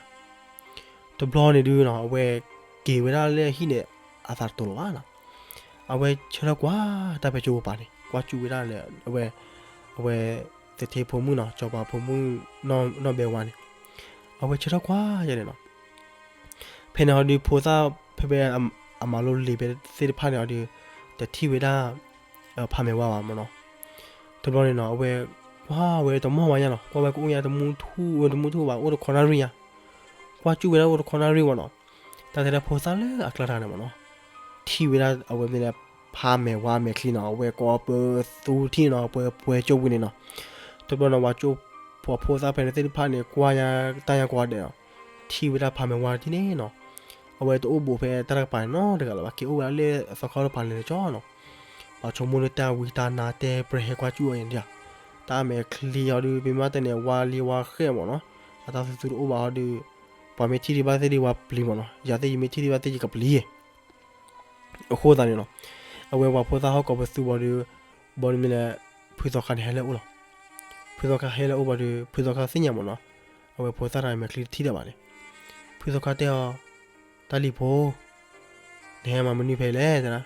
တဘျီန့ၣ်ဒုးနီၤ အဝဲက့ၤဝဲဒၣ်လၢဟံၣ်န့ၣ် အသးတတိၤလၢၤဘၣ်နီၤ. အဝဲဆၢထၢၣ်ကွၢ်တၢ်ဖဲကၠိပၤန့ၣ် ကွၢ်စူၣ်ဝဲဒၣ်လၢ အဝဲ အဝဲ သထ့ဖိမုၣ်နီၤ စီၤပၤဖိမုၣ် နီၢ်ဘဲဝါန့ၣ် အဝဲဆၢထၢၣ်ကွၢ်ယဲန့ၣ်နီၤ. ဖဲန့ၣ်ဟီဒီး ဖိသၣ်ဖဲဖဲ အမၤလိလံာ်ဖဲသ့ၣ်တဖၣ်န့ၣ်ဟီဒီး တထံၣ်ဝဲဒၣ် ဖးမဲာ်ဝါဘၣ်မ့ၢ်နီၤ. တဘျီန့ၣ်နီၤ အဝဲကွၢ်ဝဲတမီၢ်ဘၣ်ညါနီၤ, ကွၢ်ဝဲကအိၣ်ညါတမူထူၣ် တမူထူၣ်ဘၣ် အိၣ်တခီနၣ်ရံၣ်ညါ, ကွၢ်စူၣ်ဝဲဒၣ်အိၣ်တခီနၣ်ရံၣ်ဝဲနီၤ. တၢ်တဲဒၣ်ဖိသၣ်လၢအကျါတဂၤန့ၣ်မ့ၢ်နီၤ ထံၣ်ဝဲဒၣ်အဝဲမ့ၢ်လဲၣ် ဖးမဲာ်ဝါမဲာ်ချံနီၤ အဝဲကိးပသူထံၣ်နီၤ ပှဲၤပှဲၤကၠိပူၤန့ၣ်နီၤ. တဘျီန့ၣ် ပှၤကၠိ ပှၤဖိသၣ်ဖဲန့ၣ်သ့ၣ်တဖၣ်န့ၣ် ကွၢ်ညါတၢ်ညါကွၢ်ဒဲးနီၤ, ထံၣ်ဝဲဒၣ်ဖးမဲာ်ဝါထံၣ်န့ၣ်နီၤ. အဝဲတအိၣ်ဘူးဖဲတၢ်တကပၤန့ၣ်နီတဂၤလၢၤဘၣ် က့ၤအိၣ်ဝဲဒၣ်လၢသီခါတပၤလဲၤတကၠီနီၤ. ပှၤဆိကမိၣ်လၢတၢ်ဝံတၢ်နါတဲပှဲၤဟဲကွၢ်စူၣ်အီၤယဲန့ၣ်ဧါ. တၢ်မဲာ်ချံဟီဒီး ပမ့ၢ်တဲန့ၣ် ဝါလံဝါဃဲၣ်မ့ၢ်နီၤ, အတၢ်သူသူတအိၣ်ဘၣ်ဟီဒီး ပှၤမ့ၢ်ထံၣ်ဒံးဘၣ်သ့ၣ်ဒံးဝါပျံၤမ့ၢ်နီၤ, ယၤသ့ၣ်ယမ့ၢ်ထံၣ်ဒံးဘၣ်သ့ၣ်ယကပျံၤယဲ အဃိသတးန့ၣ်နီၤ, အဝဲပှၤဖိသၣ်ဟီၣ်ကိးပသူဘၣ်ဒီး ဘၣ်ဒီးမ့ၢ်လဲၣ် ဖုသီခါန့ၣ်ဟဲလၢအအိၣ်လီၤ. ဖုသီခါဟဲလၢအအိၣ်ဘၣ်ဒီး ဖုသီခါသ့ၣ်ညါမ့ၢ်နီၤ, အဝဲဖိသၣ်တဂၤမဲာ်ချံတထံၣ်ဒၣ်ဘၣ်န့ၣ်, ဖုသီခါတဲအီၤ, တၢ်လံၤဖိ, နဟဲမၤမနုၤဖဲလဲၣ်တဲဒၣ်,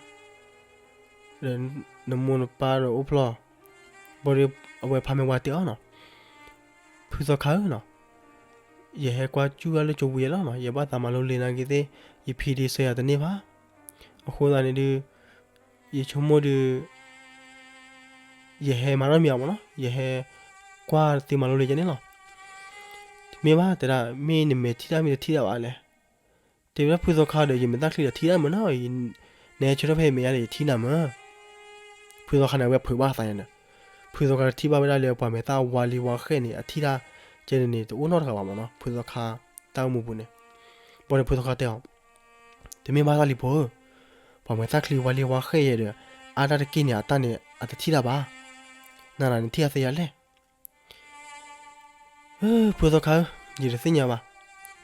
ဒီးနမိၢ်နပၢ်ဒီးအိၣ်ဖျီၣ်, ဘၣ်ဒီးအဝဲဖးမဲာ်ဝါတဲအီၤနီၤ, ဖုသီခါဧၢနီၤ, ယဟဲကွၢ်စူၣ်ဝဲလၢကၠိပူၤယဲလီၤနီၤ, ယဘၣ်သးမၤလိလံာ်နာ်က့သ့ၣ် ယဖံဒ့ဆၢယၤတန့ၢ်ဘၣ်. အဃိသတးန့ၣ်ဒုး ယဆိကမိၣ်ဒီး ယဟဲမၤနီတမံၤအမ့ၢ်နီၤ, ယဟဲကွၢ်သုမၤလိလံာ်ယဲန့ၣ်လီၤ. တမ့ၢ်ဘၣ်တဲဒၣ် မ့ၢ်နမဲာ်ထံၣ်တၢ်မ့ၢ်တထံၣ်တၢ်ဘၣ်လဲၣ်. တဲဝဲဒၣ်ဖုသီခါဒီး ယမဲာ်ချံဒီးထံၣ်တၢ်မ့ၢ်နီၤ, နဟဲဆၢထၢၣ်ဖဲယမဲာ်ညါဒီးယထံၣ်နၤမ့ၢ်. ဖုသီခါန့ၣ် အဝဲဖုးဘၣ်သးညါန့ၣ်, ဖုသီခါတထံၣ်ဘၣ်ဝဲဒၣ်လၢပှၤမဲာ်သၣ်ဝါလံဝါဃဲၣ်န့ၣ် အထံၣ်တၢ်ကဲန့ၣ်န့ၣ် တအိၣ်နီတဂၤဘၣ်မ့ၢ်နီၤ, ဖုသီခါတၢ်အိၣ်မူပူၤန့ၣ်. ဘၣ်ဒီးဖုသီခါတဲအီၤ, တမ့ၢ်ဘၣ်တၢ်လံၤဖိဧၢ, ပှၤမဲာ်သၣ်ချံဝါလံဝါဃဲၣ်ယဲဒီး အါတၢ်တက့ၢ်န့ၣ် အတၢ်န့ၣ် အတထံၣ်တၢ်ဘၣ်. နၤနၤနထံၣ်အသ့ယၤလဲၣ်. ဖုသီခါဧၢ, ယတသ့ၣ်ညါဘၣ်.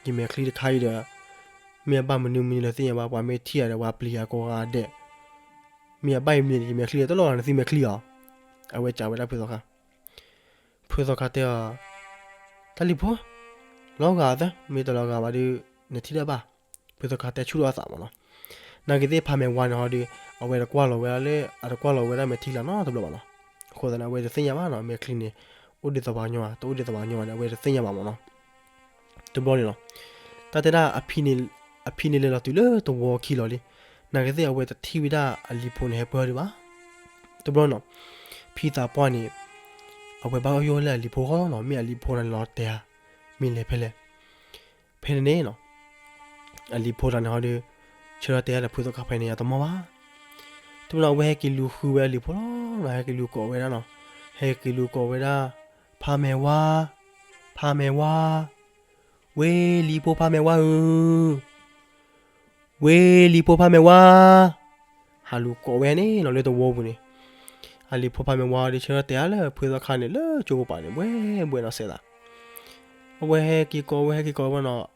ယမဲာ်ချံတခါအံၤဒီး မ့ၢ်အဘၣ်မနုၤမနုၤလၢသ့ၣ်ညါဘၣ်, ပှၤမ့ၢ်ထံၣ်ယၤဒီး ပှၤပျံၤယၤကိးဂၤဒဲး. မ့ၢ်အဘၣ်အံၤမနုၤန့ၣ် ယမဲာ်ချံဒီးတလီၢ်ဂၤနသံမဲာ်ချံအီၤ. အဝဲစံးဝဲဒၣ်ဖုသီခါ. ဖုသီခါတဲအီၤ, တၢ်လံၤဖိ, လီၤဂာ်သၢ, မ့ၢ်တလီၤဂာ်ဘၣ်ဒီး နထံၣ်တၢ်ဘၣ်. ဖုသီခါတဲဆူၣ်ထီၣ်အသးမ့ၢ်နီၤ. နာ်က့သ့ၣ်ဖးမဲာ်ဝါန့ၣ်ဟီဒီး အဝဲတကွၢ်လီၤဝဲဒၣ်လၢ အတကွၢ်လီၤဝဲဒၣ်မဲာ်ချံလီၤနီတဘျီဘၣ်နီၤ. အဃိသတးန့ၣ် အဝဲတသ့ၣ်ညါဘၣ်နီၤ, မဲာ်ချံန့ၣ် အိၣ်ဒံးသဝီညီဧါ တအိၣ်ဒံးသဝီညီဧါန့ၣ် အဝဲတသ့ၣ်ညါဘၣ်မ့ၢ်နီၤ. တဘျီန့ၣ်လီၤ. တၢ်တဲဒၣ် အဖံန့ၣ်လဲၤလီၤတုၤလၢသဝီခံလီၤလံ. နာ်က့သ့ၣ်အဝဲတထံၣ်ဝဲဒၣ်အလံၤဖိန့ၣ်ဟဲပၢၢ်ဒံးဘၣ်. တဘျီနီၤ, ဖံသးပှၢ်န့ၣ် အဝဲဘၣ်ယိၣ်လၢအလံၤဖိဃီလီၤနီၤ, မ့ၢ်အလံၤဖိန့ၣ်လီၤတဲာ်ဧါ, မ့ၢ်လဲၤဖဲလဲၣ်. ဖဲန့ၣ်န့ၣ်နီၤ, အလံၤဖိတဂၤန့ၣ်ဟီဒီး ဆၢထၢၣ်တဲာ်လၢဖုသီခါဖဲန့ၣ် အတမီၢ်ဘၣ်. တဘျီနီၤ အဝဲဟဲက့ၤလူၤဃုဝဲအလံၤဖိလီၤနီၤ, ဟဲက့ၤလူၤကိးဝဲဒၣ်နီၤ, ဟဲက့ၤလူၤကိးဝဲဒၣ်, ဖးမဲာ်ဝါ, ဖးမဲာ်ဝါ, ဝ့ၢ်လံၤဖိဖးမဲာ်ဝါဧၢ ဝ့ၢ်လံၤဖိဖးမဲာ်ဝါ, ဟးလူၤကိးဝဲန့ၣ်နီၤ လၢသဝီပူၤန့ၣ်. အလံၤဖိဖးမဲာ်ဝါဒီးဆၢထၢၣ်တဲာ်လၢဖုသီခါန့ၣ် လၢကၠိကပၤန့ၣ် ဘှဲဘှဲနီၤစဲးသး. အဝဲဟဲက့ၤကိးဝဲ ဟဲက့ၤကိးဝဲနီၤ,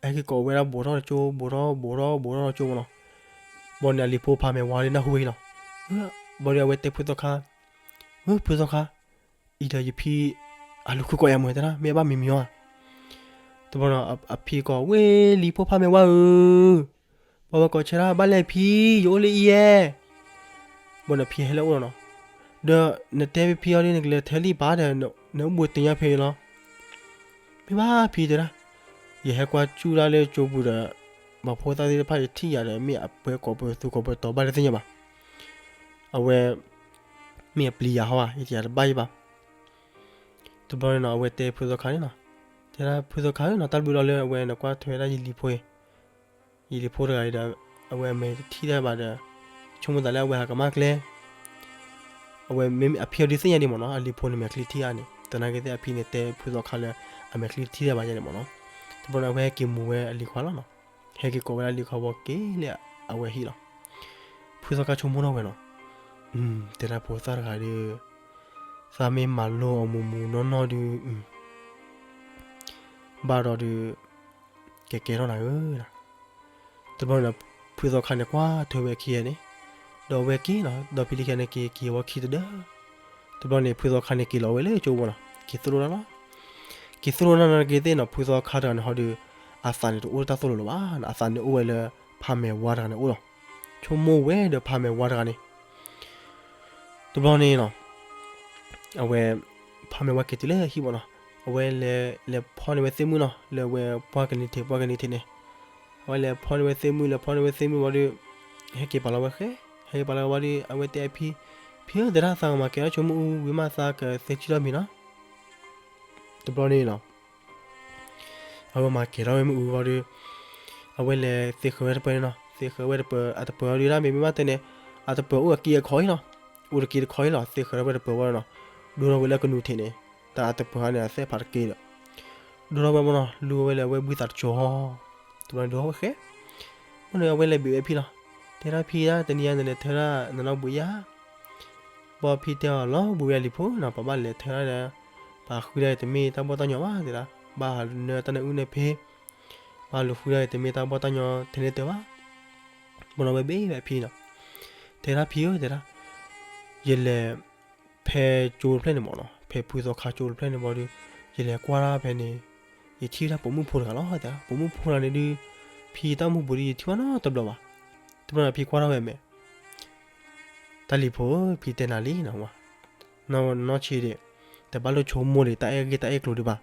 ဟဲက့ၤကိးဝဲဒၣ်ဘူးထီၣ်တကၠိ ဘူးထီၣ် ဘူးထီၣ် ဘူးထီၣ်တကၠိမ့ၢ်နီၤ. ဘၣ်န့ၣ် အလံၤဖိဖးမဲာ်ဝါဒီးနၢ်ဟူဝဲလီၤ. ဘၣ်ဒီးအဝဲတဲဖုသီခါ, ဖုသီခါ, အံၤဒီးယဖံ အလူၤဃုကိးယၤမ့ၢ်တဲဒၣ် မ့ၢ်အဘၣ်မံၤမံၤဧါ. တဘျီနီၤ အဖံကိး ဝ့ၢ်လံၤဖိဖးမဲာ်ဝါဧၢ, ပှၤဝဲကိးဆၢဒၣ် ဘၣ်လဲၣ်ဖံ, ယအိၣ်လၢအံၤယဲ. ဘၣ်ဒီးဖံဟဲလၢအအိၣ်လီၤနီၤ. ဒီးနတဲဖံအီၤဒ်နကလဲၤထဲလံၣ်ပာ်ဒီး နအိၣ်ဘူးတ့ၢ်ညါဖဲအံၤလီၤ. မ့ၢ်ဘၣ်ဖံတဲဒၣ်, ယဟဲကွၢ်စူၣ်ဒၣ်လၢကၠိပူၤဒီး ပှၤဖိသၣ်သ့ၣ်တဖၣ်ယထံၣ်ယၤဒီး မ့ၢ်အပှဲၤကိးပသူကိးပတီၤဘၣ်တသ့ၣ်ညါဘၣ်. အဝဲ မ့ၢ်အပျံၤယၤဟီဧါ ယတယၤတဘၣ်ယဘၣ်. တဘျီန့ၣ်နီၤ အဝဲတဲဖုသီခါန့ၣ်နီၤ, တဲဒၣ်ဖုသီခါဧၢနီၤ, တၢ်ဘျုးလီၤလၢအဝဲနကွၢ်ထွဲဝဲဒၣ်ယလံၤဖိအံၤ, ယလံၤဖိတဂၤအံၤဒီး အဝဲအမဲာ်တထံၣ်တၢ်ဘၣ်ဒီး ဆိကမိၣ်သးလၢအဝဲဟးကမၣ်ကျဲ အဝဲမ့မ့ၢ်အဖံအီၤဒုးသ့ၣ်ညါဒံးမ့ၢ်နီၤ, အလံၤဖိန့ၣ်မဲာ်ချံထံၣ်အါန့ၣ် သနာ်က့သ့ၣ်အဖံန့ၣ်တဲဖုသီခါလၢ အမဲာ်ချံတထံၣ်တၢ်ဘၣ်ယဲန့ၣ်မ့ၢ်နီၤ. တဘျီန့ၣ် အဝဲဟဲက့ၤမူၤဝဲအလံၤခွါလီၤနီၤ, ဟဲက့ၤကိးဝဲဒၣ်လံၤခွါဝံၤက့ၤလၢအဝဲဟံၣ်လီၤ. ဖုသီခါဆိကမိၣ်ထီၣ်ဝဲနီၤ, တဲဒၣ်ဖိသၣ်တဂၤဒီး သးမ့ၢ်မၤလိအီၤမူးမူးနီၢ်နီၢ်ဒုး ဘၣ်ဒီးဒုး ကဲကဲထီၣ်နၤဧၢ, တဘျီန့ၣ်ဒီး ဖုသီခါန့ၣ်ကွၢ်ထွဲဝဲခံဂၤန့ၣ်, ဒီးအဝဲက့ၤနီၤ, ဒီးဖံလံၤခံဂၤန့ၣ်က့ၤ က့ၤဝဲခံတဒၢ, တဘျီန့ၣ် ဖုသီခါန့ၣ်က့ၤလီၤဝဲလၢကၠိဝဲနီၤ, က့ၤသိၣ်လိတၢ်လီၤ. က့ၤသိၣ်လိတၢ်နာ်က့သ့ၣ်နီၤ ဖုသီခါတဂၤန့ၣ်ဟီဒီး အသးန့ၣ်တအိၣ်တၢ်သိၣ်လိလၢၤဘၣ်, အသးန့ၣ်အိၣ်ဝဲလၢ ဖးမဲာ်ဝါတဂၤန့ၣ်အိၣ်လီၤ. ဆိကမိၣ်ဝဲဒီးဖးမဲာ်ဝါတဂၤန့ၣ် တဘျီန့ၣ်နီၤ အဝဲ ဖးမဲာ်ဝါက့ၤတုၤလၢဟံၣ်မ့ၢ်နီၤ, အဝဲလဲၤလဲၤဖီၣ်န့ၢ်ဝဲသ့ၣ်မုၣ်နီၤ, လၢအဝဲပှၢ်ကန့ၢ်ထံး ပှၢ်ကန့ၢ်ထံးန့ၣ်, အဝဲလဲၤဖီၣ်န့ၢ်ဝဲသ့ၣ်မုၣ် လဲၤဖီၣ်န့ၢ်ဝဲသ့ၣ်မုၣ်ဝံၤဒီး ဟဲက့ၤပာ်လီၤဝဲဃဲ, ဟဲက့ၤပာ်လီၤဝံၤဒီး အဝဲတဲအဖံ, ဖံဧၢ တဲဒၣ်သးကမၤကဲၤထီၣ်ဆိမုၣ်အူဝံၤမး သးကသ့စံၣ်ထီၣ်မံၤနီၤ. တဘျီန့ၣ်နီၤ အဝဲမၤကဲၤထီၣ်ဝဲမ့ၣ်အူဝံၤဒီး အဝဲလဲၤသ့ဃၢၤဝဲတပၢၢ်န့ၣ်နီၤ, သ့ဃၢၤဝဲတပၢၢ် အတပၢၢ်အီၤဒုးဒၣ်မ့ၢ်မ့ၢ်ဘၣ်တဲန့ၣ် အတပၢၢ်အိၣ်အက့အခီအံၤလီၤ, အိၣ်တက့တခီအံၤလီၤ, သ့ဃၢၤထီၣ်ဝဲတပၢၢ်ဝံၤနီၤ, ဒိထီၣ်ဝဲလၢကနူၤထံးန့ၣ်, တၢ်အတပၢၢ်ဧါန့ၣ် အသ့ၣ်ဖးတက့ဒီး ဒိထီၣ်ဝဲမ့ၢ်နီၤ, လူဝဲလၢအဝဲဘှံးသးတစိၤဟီ, တဘျီန့ၣ်ဒိထီၣ်ဝဲဃဲ, မ့ၢ်န့ၣ် အဝဲလဲၤဘ့ၣ်ဝဲဖံလီၤ, တဲဒၣ်ဖံဒၣ် တနံၤအံၤန့ၣ် လဲၤထၢဒၣ်နနီၣ်ဘှံးယါ ဘၣ်ဖံတဲအီၤလီၤ ဘှံးဝဲအလံၤဖိနီၤ, ပဘၣ်လဲၤထၢဒၣ်ဒီး ပှၤဃုဒၣ်အံၤတမ့ၢ်တၢ်ဘီၣ်တၢ်ညီဘၣ်တဲဒၣ်, ဘၣ်ဟးနၢတၢ်နၢအုၣ်နၢဖ့, ဘၣ်လူၤဃုဒၣ်အံၤတမ့ၢ်တၢ်ဘီၣ်တၢ်ညီထဲန့ၣ်တၢၤဘၣ်, မ့ၢ်န့ၣ် အဝဲဘ့ၣ်ဝဲဖံနီၤ, တဲဒၣ်ဖံဧၢ တဲဒၣ်, ယလဲၤ ဖဲကၠိတဖျၢၣ်န့ၣ်မ့ၢ်နီၤ, ဖဲဖုသီခါကၠိတဖျၢၣ်န့ၣ်ဘၣ်ဒီး ယလဲၤကွၢ်ဒၣ်ဖဲန့ၣ်, ယထံၣ်ဝဲဒၣ်ပိာ်မုၣ်ဖိတဂၤလီၤတဲဒၣ်, ပိာ်မုၣ်ဖိတဂၤန့ၣ်ဒုး ဖံတၢ်အိၣ်မူပူၤဒီး ယထံၣ်ဘၣ်နီတဘျီဘၣ်, တဘျီန့ၣ်ဖံကွၢ်ထီၣ်ဝဲအမဲာ် တၢ်လံၤဖိဧၢ ဖံတဲနၤလံနီၤ, နီၢ်ဆံးဒံး, တဘၣ်လိၣ်ဆိကမိၣ်ဒံး တၢ်အဲၣ်ဂ့ၢ်တၢ်အဲၣ်ကျိၤဒံးဘၣ်,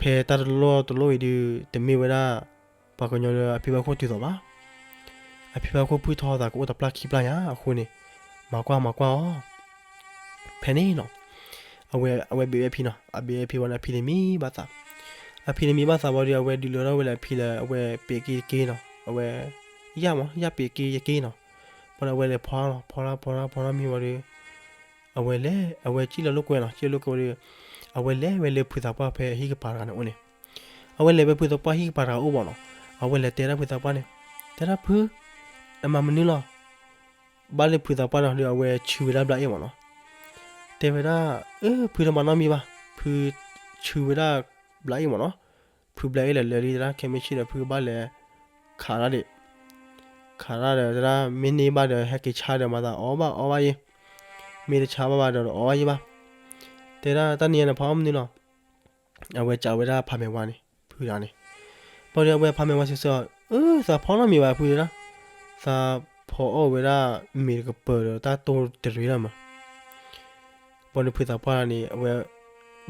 ဖဲတၢ်တလီၢ်တလီၢ်အံၤဒုး တမ့ၢ်ဝဲဒၣ် ပှၤကညီလၢအဖံဘၣ်ခိၣ်တုၤသိးဘၣ်, အဖံဘၣ်ခိၣ်ဖုၣ်ထီသးကအိၣ်တပျၢ်ခံပျၢ်ညါအဃိန့ၣ်, မၤကွၢ်မၤကွၢ်အီၤ ဖဲန့ၣ်နီၤ, အဝဲ အဝဲဘ့ၣ်ဝဲဖံနီၤ, အဘ့ၣ်ဝဲဖံဝံၤန့ၣ် အဖံန့ၣ်မံဘၣ်သး, အဖံန့ၣ်မံဘၣ်သးဘၣ်ဒီး အဝဲဒုးလၢထီၣ်ဝဲလၢအဖံလၢအဝဲပ့ၤက့ၤတက့ၢ်နီၤ, အဝဲ ယၣ်မး ယၣ်ပ့ၤက့ၤယက့ၢ်နီၤ, ဘၣ်ဒီးအဝဲလဲၤဖီလီၤ ဖီလီၤ ဖီလီၤ ဖီလီၤမံဝံၤဒီး အဝဲလဲၤ အဝဲစံၣ်လီၤလိာ်ကွဲနီၤ, စံၣ်လီၤလိာ်ကွဲဝံၤဒီး အဝဲလဲၤဝဲလၢဖုသးပှၢ်ဖဲဟံၣ်ကပၤတဂၤန့ၣ်အိၣ်န့ၣ်, အဝဲလဲၤဝဲဖုသးပှၢ်ဟံၣ်ကပၤတဂၤအိၣ်ဘၣ်နီၤ, အဝဲလဲၤတဲဒၣ်ဖုသးပှၢ်န့ၣ်, တဲဒၣ်ဖု နမၤမနုၤလီၤ ဘၣ်လၢဖုသးပှၢ်န့ၣ်ဒီး အဝဲဆူဝဲဒၣ်ဘျးအ့ၣ်မ့ၢ်နီၤ, တဲဝဲဒၣ် အၢ ဖုတမၤနီတမံၤဘၣ်, ဖုဆူဝဲဒၣ်ဘျးအ့ၣ်မ့ၢ်နီၤ, ဖုဘျးအ့ၣ်လဲၤလၢာ်လံတဲဒၣ် ခဲမုၢ်ဆ့ၣ်ဒီး ဖုကဘၣ်လဲၤခးတၢ်ဒံး, ခးတၢ်ဒီးတဲဒၣ် မ့ၢ်န့ၢ်ဘၣ်ဒီး ဟဲက့ၤဆါဒီးမၤသးအီၣ်ဘၣ်အီဘၣ်ယဲ, မ့ၢ်တဆါဘၣ်ဘၣ်ဒီး တအီၣ်ဘၣ်ယဲဘၣ်, တဲဒၣ်တၢ်နံၤညါန့ၣ် ဖးအီၣ်မနုၤလီၤ အဝဲကးဝဲဒၣ်ဖးမဲာ်ဝါန့ၣ် ဖုတဂၤန့ၣ်, ဘၣ်ဒီးအဝဲဖးမဲာ်ဝါစံးဆၢအီၤ, အၢ သးဖီအီၣ်နီတမံၤဘၣ်ဖုတဲဒၣ်, သးဖီအီၣ်ဝဲဒၣ်မ့ၤတကပၤဒီးတၢ်တိၢ်တရံးလီၤမး, ဘၣ်ဒီးဖုသးပှၢ်န့ၣ် အဝဲ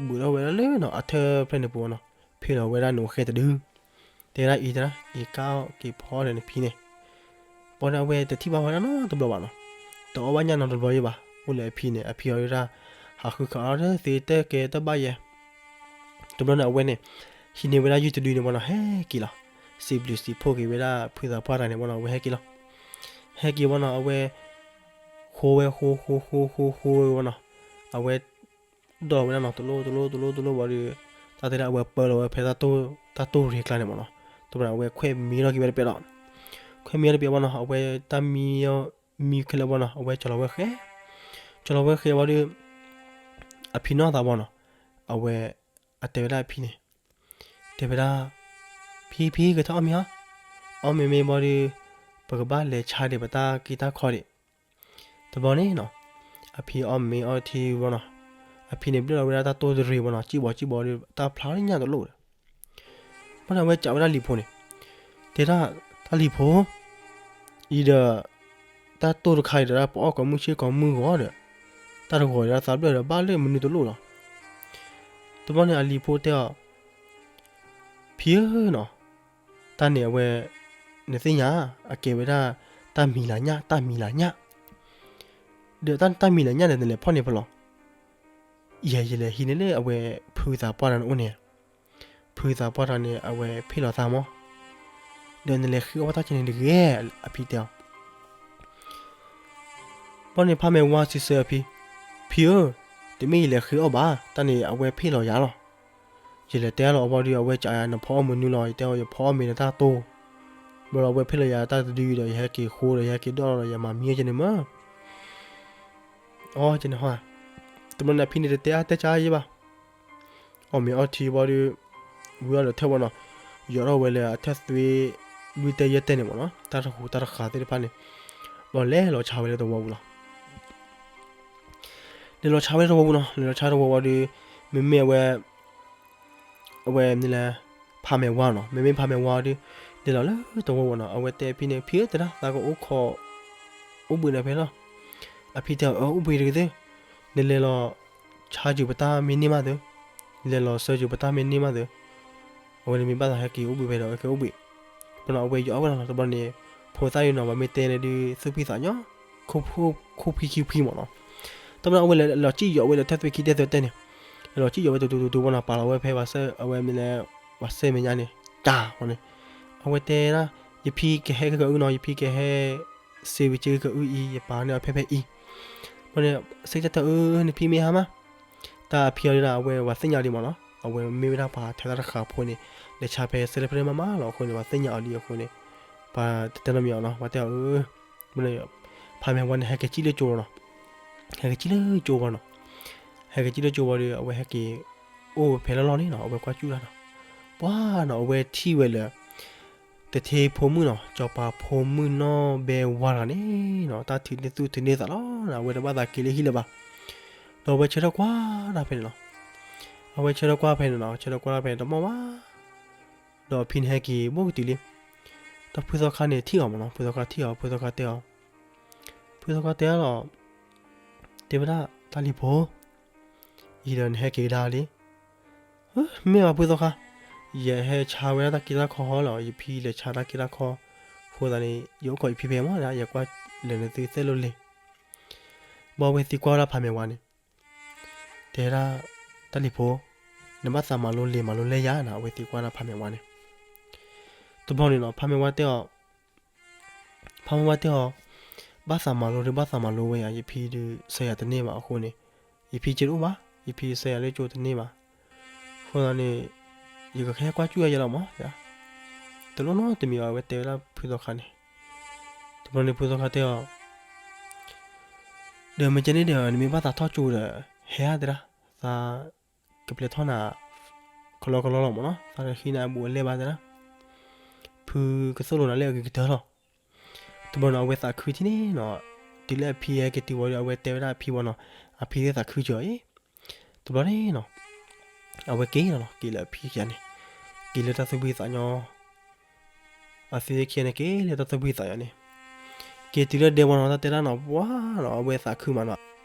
ဘူးထီၣ်ဝဲဒၣ်လၢနီၤ အထၢၣ်ဖျၢၣ်န့ၣ်ပူၤနီၤ, ဖ့ၣ်လီၤဝဲဒၣ်နအိၣ်ဃဲတဒု တဲဒၣ်အံၤတဲဒၣ် ယကါအီၣ်က့ၤဖီအီၣ်ဒီးနဖံန့ၣ်, ဘၣ်ဒီးအဝဲတထံၣ်ဘၣ်ဝဲဒၣ်နီတဘျီဘၣ်နီၤ, တအီၣ်ဘၣ်ညၣ်နီတဘျီယဲဘၣ်, အိၣ်လၢအဖံန့ၣ် အဖံအီၤဝဲဒၣ် ဟးဃုခးအီၣ်တသ့တကဲတဘၣ်ယဲ, တဘျီန့ၣ် အဝဲန့ၣ် ဟံးန့ၢ်ဝဲဒၣ်ယုၢ်တဒုန့ၣ်ဘၣ်နီၤ ဟဲက့ၤလီၤ, စံးဘျုးစံးဖှိၣ်က့ၤဝဲဒၣ်ဖုသးပှၢ်တဂၤန့ၣ်ဘၣ်နီၤ အဝဲဟဲက့ၤလီၤ, ဟဲက့ၤဘၣ်နီၤ အဝဲ ဃိဝဲဃိဃိဃိဃိဃိဝဲဘၣ်နီၤ, အဝဲ ဒီးဝဲဒၣ်နီၤ တလိၣ်တလိၣ်တလိၣ်တလိၣ်ဘၣ်ဒီး တၢ်တဲဒၣ်အဝဲပၢလီၤဝဲဖဲ တၢ်တိၢ်ရ့ၣ်ကျါန့ၣ်မ့ၢ်နီၤ, တဘျီန့ၣ် အဝဲခွဲးမံထီၣ်က့ၤဝဲတပျဲးလီၤ, ခွဲးမံထီၣ်တပျဲးဘၣ်နီၤ အဝဲတၢ်မံ မံခဲလၢာ်ဘၣ်နီၤ အဝဲကၠီၤလီၤဝဲဃဲ, ကၠီၤလီၤဝဲဃဲဘၣ်ဒီး အဖံနီၢ်သးဘၣ်နီၤ, အဝဲ အတဲဝဲဒၣ်အဖံန့ၣ် တဲဝဲဒၣ် ဖံဖံကထီၣ်အီၣ်မ့ၤအီၤ, အီၣ်မ့ၤမ့ၢ်ဘၣ်ဒီး ပကဘၣ်လဲၤဆါဒံးပတၢ်က့တၢ်ခီဒံး, တဘျီန့ၣ်နီၤ အဖံအီၣ်မ့ၤအီထံဘၣ်နီၤ, အဖံန့ၣ်ဘျၣ်လီၤဝဲဒၣ်တၢ်တိၢ်တရံးဘၣ်နီၤ, စံၣ်ဘီစံၣ်ဘီဒီး တၢ်ဖျါလၢညၣ်တလိၣ်ဒီး ဘၣ်ဒီးအဝဲကးဝဲဒၣ်လံၤဖိန့ၣ်, တဲဒၣ် တၢ်လံၤဖိ အံၤဒီး တၢ်တိၢ်တခါအံၤဒီး ပအီၣ်ကိးမုၢ်ဆ့ၣ်ကိးမုၢ်ဂီၤဒီး တၢ်တဂီၤဒီးသးဘျၢၣ်ဒီးဘၣ်လၢမနုၤတလိၣ်လီၤ. တဘျီန့ၣ်အလံၤဖိတဲအီၤ, ဖံဧၢနီၤ, တၢ်န့ၣ်အဝဲ, နသ့ၣ်ညါ, အကဲဝဲဒၣ်, တၢ်မံၤလၤညၣ်, တၢ်မံၤလၤညၣ်, ဒီးတၢ်မံၤလၤညၣ်န့ၣ် နလဲၤဖီၣ်န့ၢ်ဖဲလဲၣ်. ယဲ ယလဲၤဟံးန့ၢ်လၢအဝဲဖုသးပှၢ်တဂၤန့ၣ်အိၣ်န့ၣ်, ဖုသးပှၢ်တဂၤန့ၣ် အဝဲဖ့ၣ်လီၤသးမး, ဒီးနလဲၤဃ့အီၣ်ဘၣ်တၢ်ကဲန့ၣ်တဂ့ၤ, အဖံတဲအီၤ. ဘၣ်န့ၣ်ဖါမဲာ်ဝါစံးဆၢအဖံ, ဖံဧၢ, တမ့ၢ်ယလဲၤဃ့အီၣ်ဘၣ်, တၢ်န့ၣ်အဝဲဖ့ၣ်လီၤယၤလီၤ. ယလဲၤတဲလီၤအဘီဒီး အဝဲကးယၤ နဖီအီၣ်မနုၤလီၤ, ယတဲအီၤ ယဖီအီၣ်မ့ၤနတၢ်တိၢ်, ဘျီဒီးအဝဲဖ့ၣ်လီၤယၤတၢ်တဒုဒီး ယဟဲက့ၤဃိဒီး ယဟဲက့ၤဒီၣ်လီၤဒီး ယမၤမံကဲန့ၣ်မး. အီ ကဲန့ၣ်ဟီ, တဘျီန့ၣ်အဖံန့ၣ်တတဲအါတဲကါယဲဘၣ်. အီၣ်မ့ၤအီထံဘီဒီး, ဝံၤအီၤဒီးထၢၣ်ဝဲနီၤ, ယိးထီၣ်ဝဲလၢအထၢၣ်သွ့, လွံၢ်တဲယဲၢ်တဲန့ၣ်မ့ၢ်နီၤ, တၢ်တဟူးတၢ်တဃာ်သ့ၣ်တဖၣ်န့ၣ်, ဘျီလဲၤလီၤဆါဝဲလၢသဝီပူၤလီၤ. လဲၤလီၤဆါဝဲလၢသဝီပူၤနီၤ, လဲၤလီၤဆါသဝီဝံၤဒီး, မ့မ့ၢ်အဝဲ အဝဲမနုၤလဲၣ်, ဖါမဲာ်ဝါနီၤ, မ့မ့ၢ်ဖါမဲာ်ဝါဒီး, လဲၤလီၤလၢသဝီပူၤနီၤ, အဝဲတဲအဖံန့ၣ် ဖံဧၢ တဲဒၣ် သးကအိၣ်ခိး, အိၣ်ဘှံးနၤဖဲလီၤ. အဖံတဲအီၤ အၢ အိၣ်ဘှံးတက့ၢ်သ့ၣ်, နလဲၤလီၤ, ဆါစူၤပတၢ်မ့ၢ်န့ၢ်မးသု, လဲၤလီၤဆၢစူၤပတၢ်မ့ၢ်န့ၢ်မးသု, အဝဲန့ၣ်မ့ၢ်ဘၣ်သးဟဲက့ၤအိၣ်ဘှံးဖဲဒီး ဟဲက့ၤအိၣ်ဘှံး, ဘျီနီၤ အဝဲယိးအီၣ်ဝဲလီၤနီၤ, တဘျီန့ၣ်, ဖိသၣ်အံၤနီၤ ပှၤမ့ၢ်တဲန့ၣ်ဒုး သူၣ်ဖှံသးညီ, ခိၣ်ဖှံဖှံမ့ၢ်နီၤ, တဘျီန့ၣ် အဝဲလဲၤလီၤစံၣ်ယိးဝဲလၢထၢၣ်သွ့ခံတဲသၢတဲန့ၣ်, လဲၤလီၤစံၣ်ယိးဝဲတူတူတူတူဝဲနီၤ, ပာ်လီၤဝဲဖဲပှၤစဲ, အဝဲမ့ၢ်လဲၣ်, ပှၤစဲမဲာ်ညါန့ၣ်, တၢ်ဃီန့ၣ်, အဝဲတဲဒၣ်, ယဖံကဟဲကကအုနီၤ, ယဖံကဟဲ, စ့ဝံၤကကအုအံၤ ယပာ်န့ၢ်အီၤဖဲဖဲအံၤ, ဘျီန့ၣ်, စ့တၢ်တအု နဖံမ့ၢ်ဟါမး, တၢ်အဖံအီၤဒၣ် အဝဲပှၤသ့ၣ်ညါဒံးမ့ၢ်နီၤ, အဝဲမ့ၢ်ဝဲဒၣ်ပှၤထဲတၢ်တဃာ်ဖိန့ၣ်, လဲၤဆါဖဲစဲလၢဖဲမးမးလီၤအဃိန့ၣ် ပှၤသ့ၣ်ညါအီၤလံအဃိန့ၣ်, ပှၤတတဲနီတမံၤအီၤနီၤ, ပှၤတဲအီၤအၢ, ဖါမဲာ်ဝါန့ၣ် ဟဲက့ၤစံၣ်လၢကၠိနီၤ, ဟဲက့ၤစံၣ်လၢကၠိဝံၤနီၤ, ဟဲက့ၤစံၣ်လၢကၠိဝံၤဒီး အဝဲဟဲက့ၤ, အိၣ်ဖဲလီၢ်လီၢ်န့ၣ်နီၤ, အဝဲကွၢ်စူၣ်တၢ်နီၤ, ပှၤနီၤ အဝဲထံၣ်ဝဲလၢ တထ့ဖိမုၣ်နီၤ, စီၤပၤဖိမုၣ်နီၢ်ဘဲဝါတဂၤန့ၣ်နီၤ, တၢ်ထုးန့ၢ်သူၣ်ထုးန့ၢ်သးလီၤ, အဝဲတဘၣ်သးက့ၤလၢဟံၣ်လၢၤဘၣ်, ဒီးအဝဲဆၢထၢၣ်ကွၢ်တၢ်ဖဲန့ၣ်နီၤ, အဝဲဆၢထၢၣ်ကွၢ်ဖဲန့ၣ်နီၤ, ဆၢထၢၣ်ကွၢ်တၢ်ဖဲန့ၣ်တမီၢ်ဘၣ်, ဒီးအဖံန့ၣ်ဟဲက့ၤဘိၣ်ကတုၤလံ, ဒီးဖုသီခါန့ၣ်ထံၣ်အီၤမ့ၢ်နီၤ, ဖုသီခါထံၣ်အီၤ, ဖုသီခါတဲအီၤ, ဖုသီခါတဲအီၤလီၤ, တဲဝဲဒၣ် တၢ်လံၤဖိ, အံၤဒီးနဟဲက့ၤကဒါလံ, မ့ၢ်ဘၣ်ဖုသီခါ, ယဟဲဆါဝဲဒၣ်တၢ်က့တၢ်ခီလီၤ, ယဖံလဲၤဆါတၢ်က့တၢ်ခီ, အဃိသတးန့ၣ် ယအိၣ်ခိးယဖံဖဲမ့ၢ်ဒၣ် ယကွၢ်လၢနသုသဲလိလ့ၤ, ဘၣ်အဝဲသံကွၢ်ဝဲဒၣ်ဖါမဲာ်ဝါန့ၣ်, တဲဒၣ်, တၢ်လံၤဖိ, နဘၣ်သးမၤလိလ့ၤမၤလိလဲယၤနီၤ, အဝဲသံကွၢ်ဒၣ်ဖါမဲာ်ဝါန့ၣ်, တဘျီန့ၣ်နီၤ ဖါမဲာ်ဝါတဲအီၤ ဖါမဲာ်ဝါတဲအီၤ, ဘၣ်သးမၤလိဒီး ဘၣ်သးမၤလိဝဲယၤ, ယဖံဒုးစၢယၤတန့ၢ်ဘၣ်အဃိန့ၣ်, ယဖံက့တအိၣ်ဘၣ်, ယဖံစၢယၤလၢကၠိတန့ၢ်ဘၣ်, အဃိသတးန့ၣ်, ယကဟဲကွၢ်စူၣ်ယၤယဲလီၤမး, တလိၣ်နီတမံၤဘၣ်, အဝဲတဲဝဲဒၣ်ဖုသီခါန့ၣ်, တဘျီန့ၣ်ဖုသီခါတဲအီၤ ဒီးမ့ၢ်ကဲန့ၣ်ဒီး နမ့ၢ်ဘၣ်သးထီၣ်ကၠိဒီး, ဟဲဧါတဲဒၣ်, သးကပျဲထီၣ်နၤ, ကလီကလီလီၤမ့ၢ်နီၤ, သးတဃံနၤအဘူးအလဲဘၣ်တဲဒၣ်, ဖုကသိၣ်လိနၤလၢအဂ့ၤကတၢၢ်လီၤ. တဘျီန့ၣ် အဝဲသးခုထံၣ်န့ၣ်နီၤ, တုၤလၢအဖံဟဲက့ၤတုၤဝံၤဒီး အဝဲတဲဝဲဒၣ်အဖံဝံၤနီၤ, အဖံသ့ၣ်သးခုကၢၤအံၤ, တဘျီန့ၣ်နီၤ, အဝဲက့ၤလီၤနီၤ, က့ၤလၢအဖံခံဂၤန့ၣ်, က့ၤလၢတၢ်သူၣ်ဖှံသးညီ အဝဲသ့ၣ်ခံဂၤန့ၣ် က့ၤလၢတၢ်သူၣ်ဖှံသးညီန့ၣ်, က့ၤတုၤလၢဒဲဝဲနီၤ, တၢ်တဲဒၣ်နီၤ, ပှၤနီၤ, အဝဲသးခုမးနီၤ,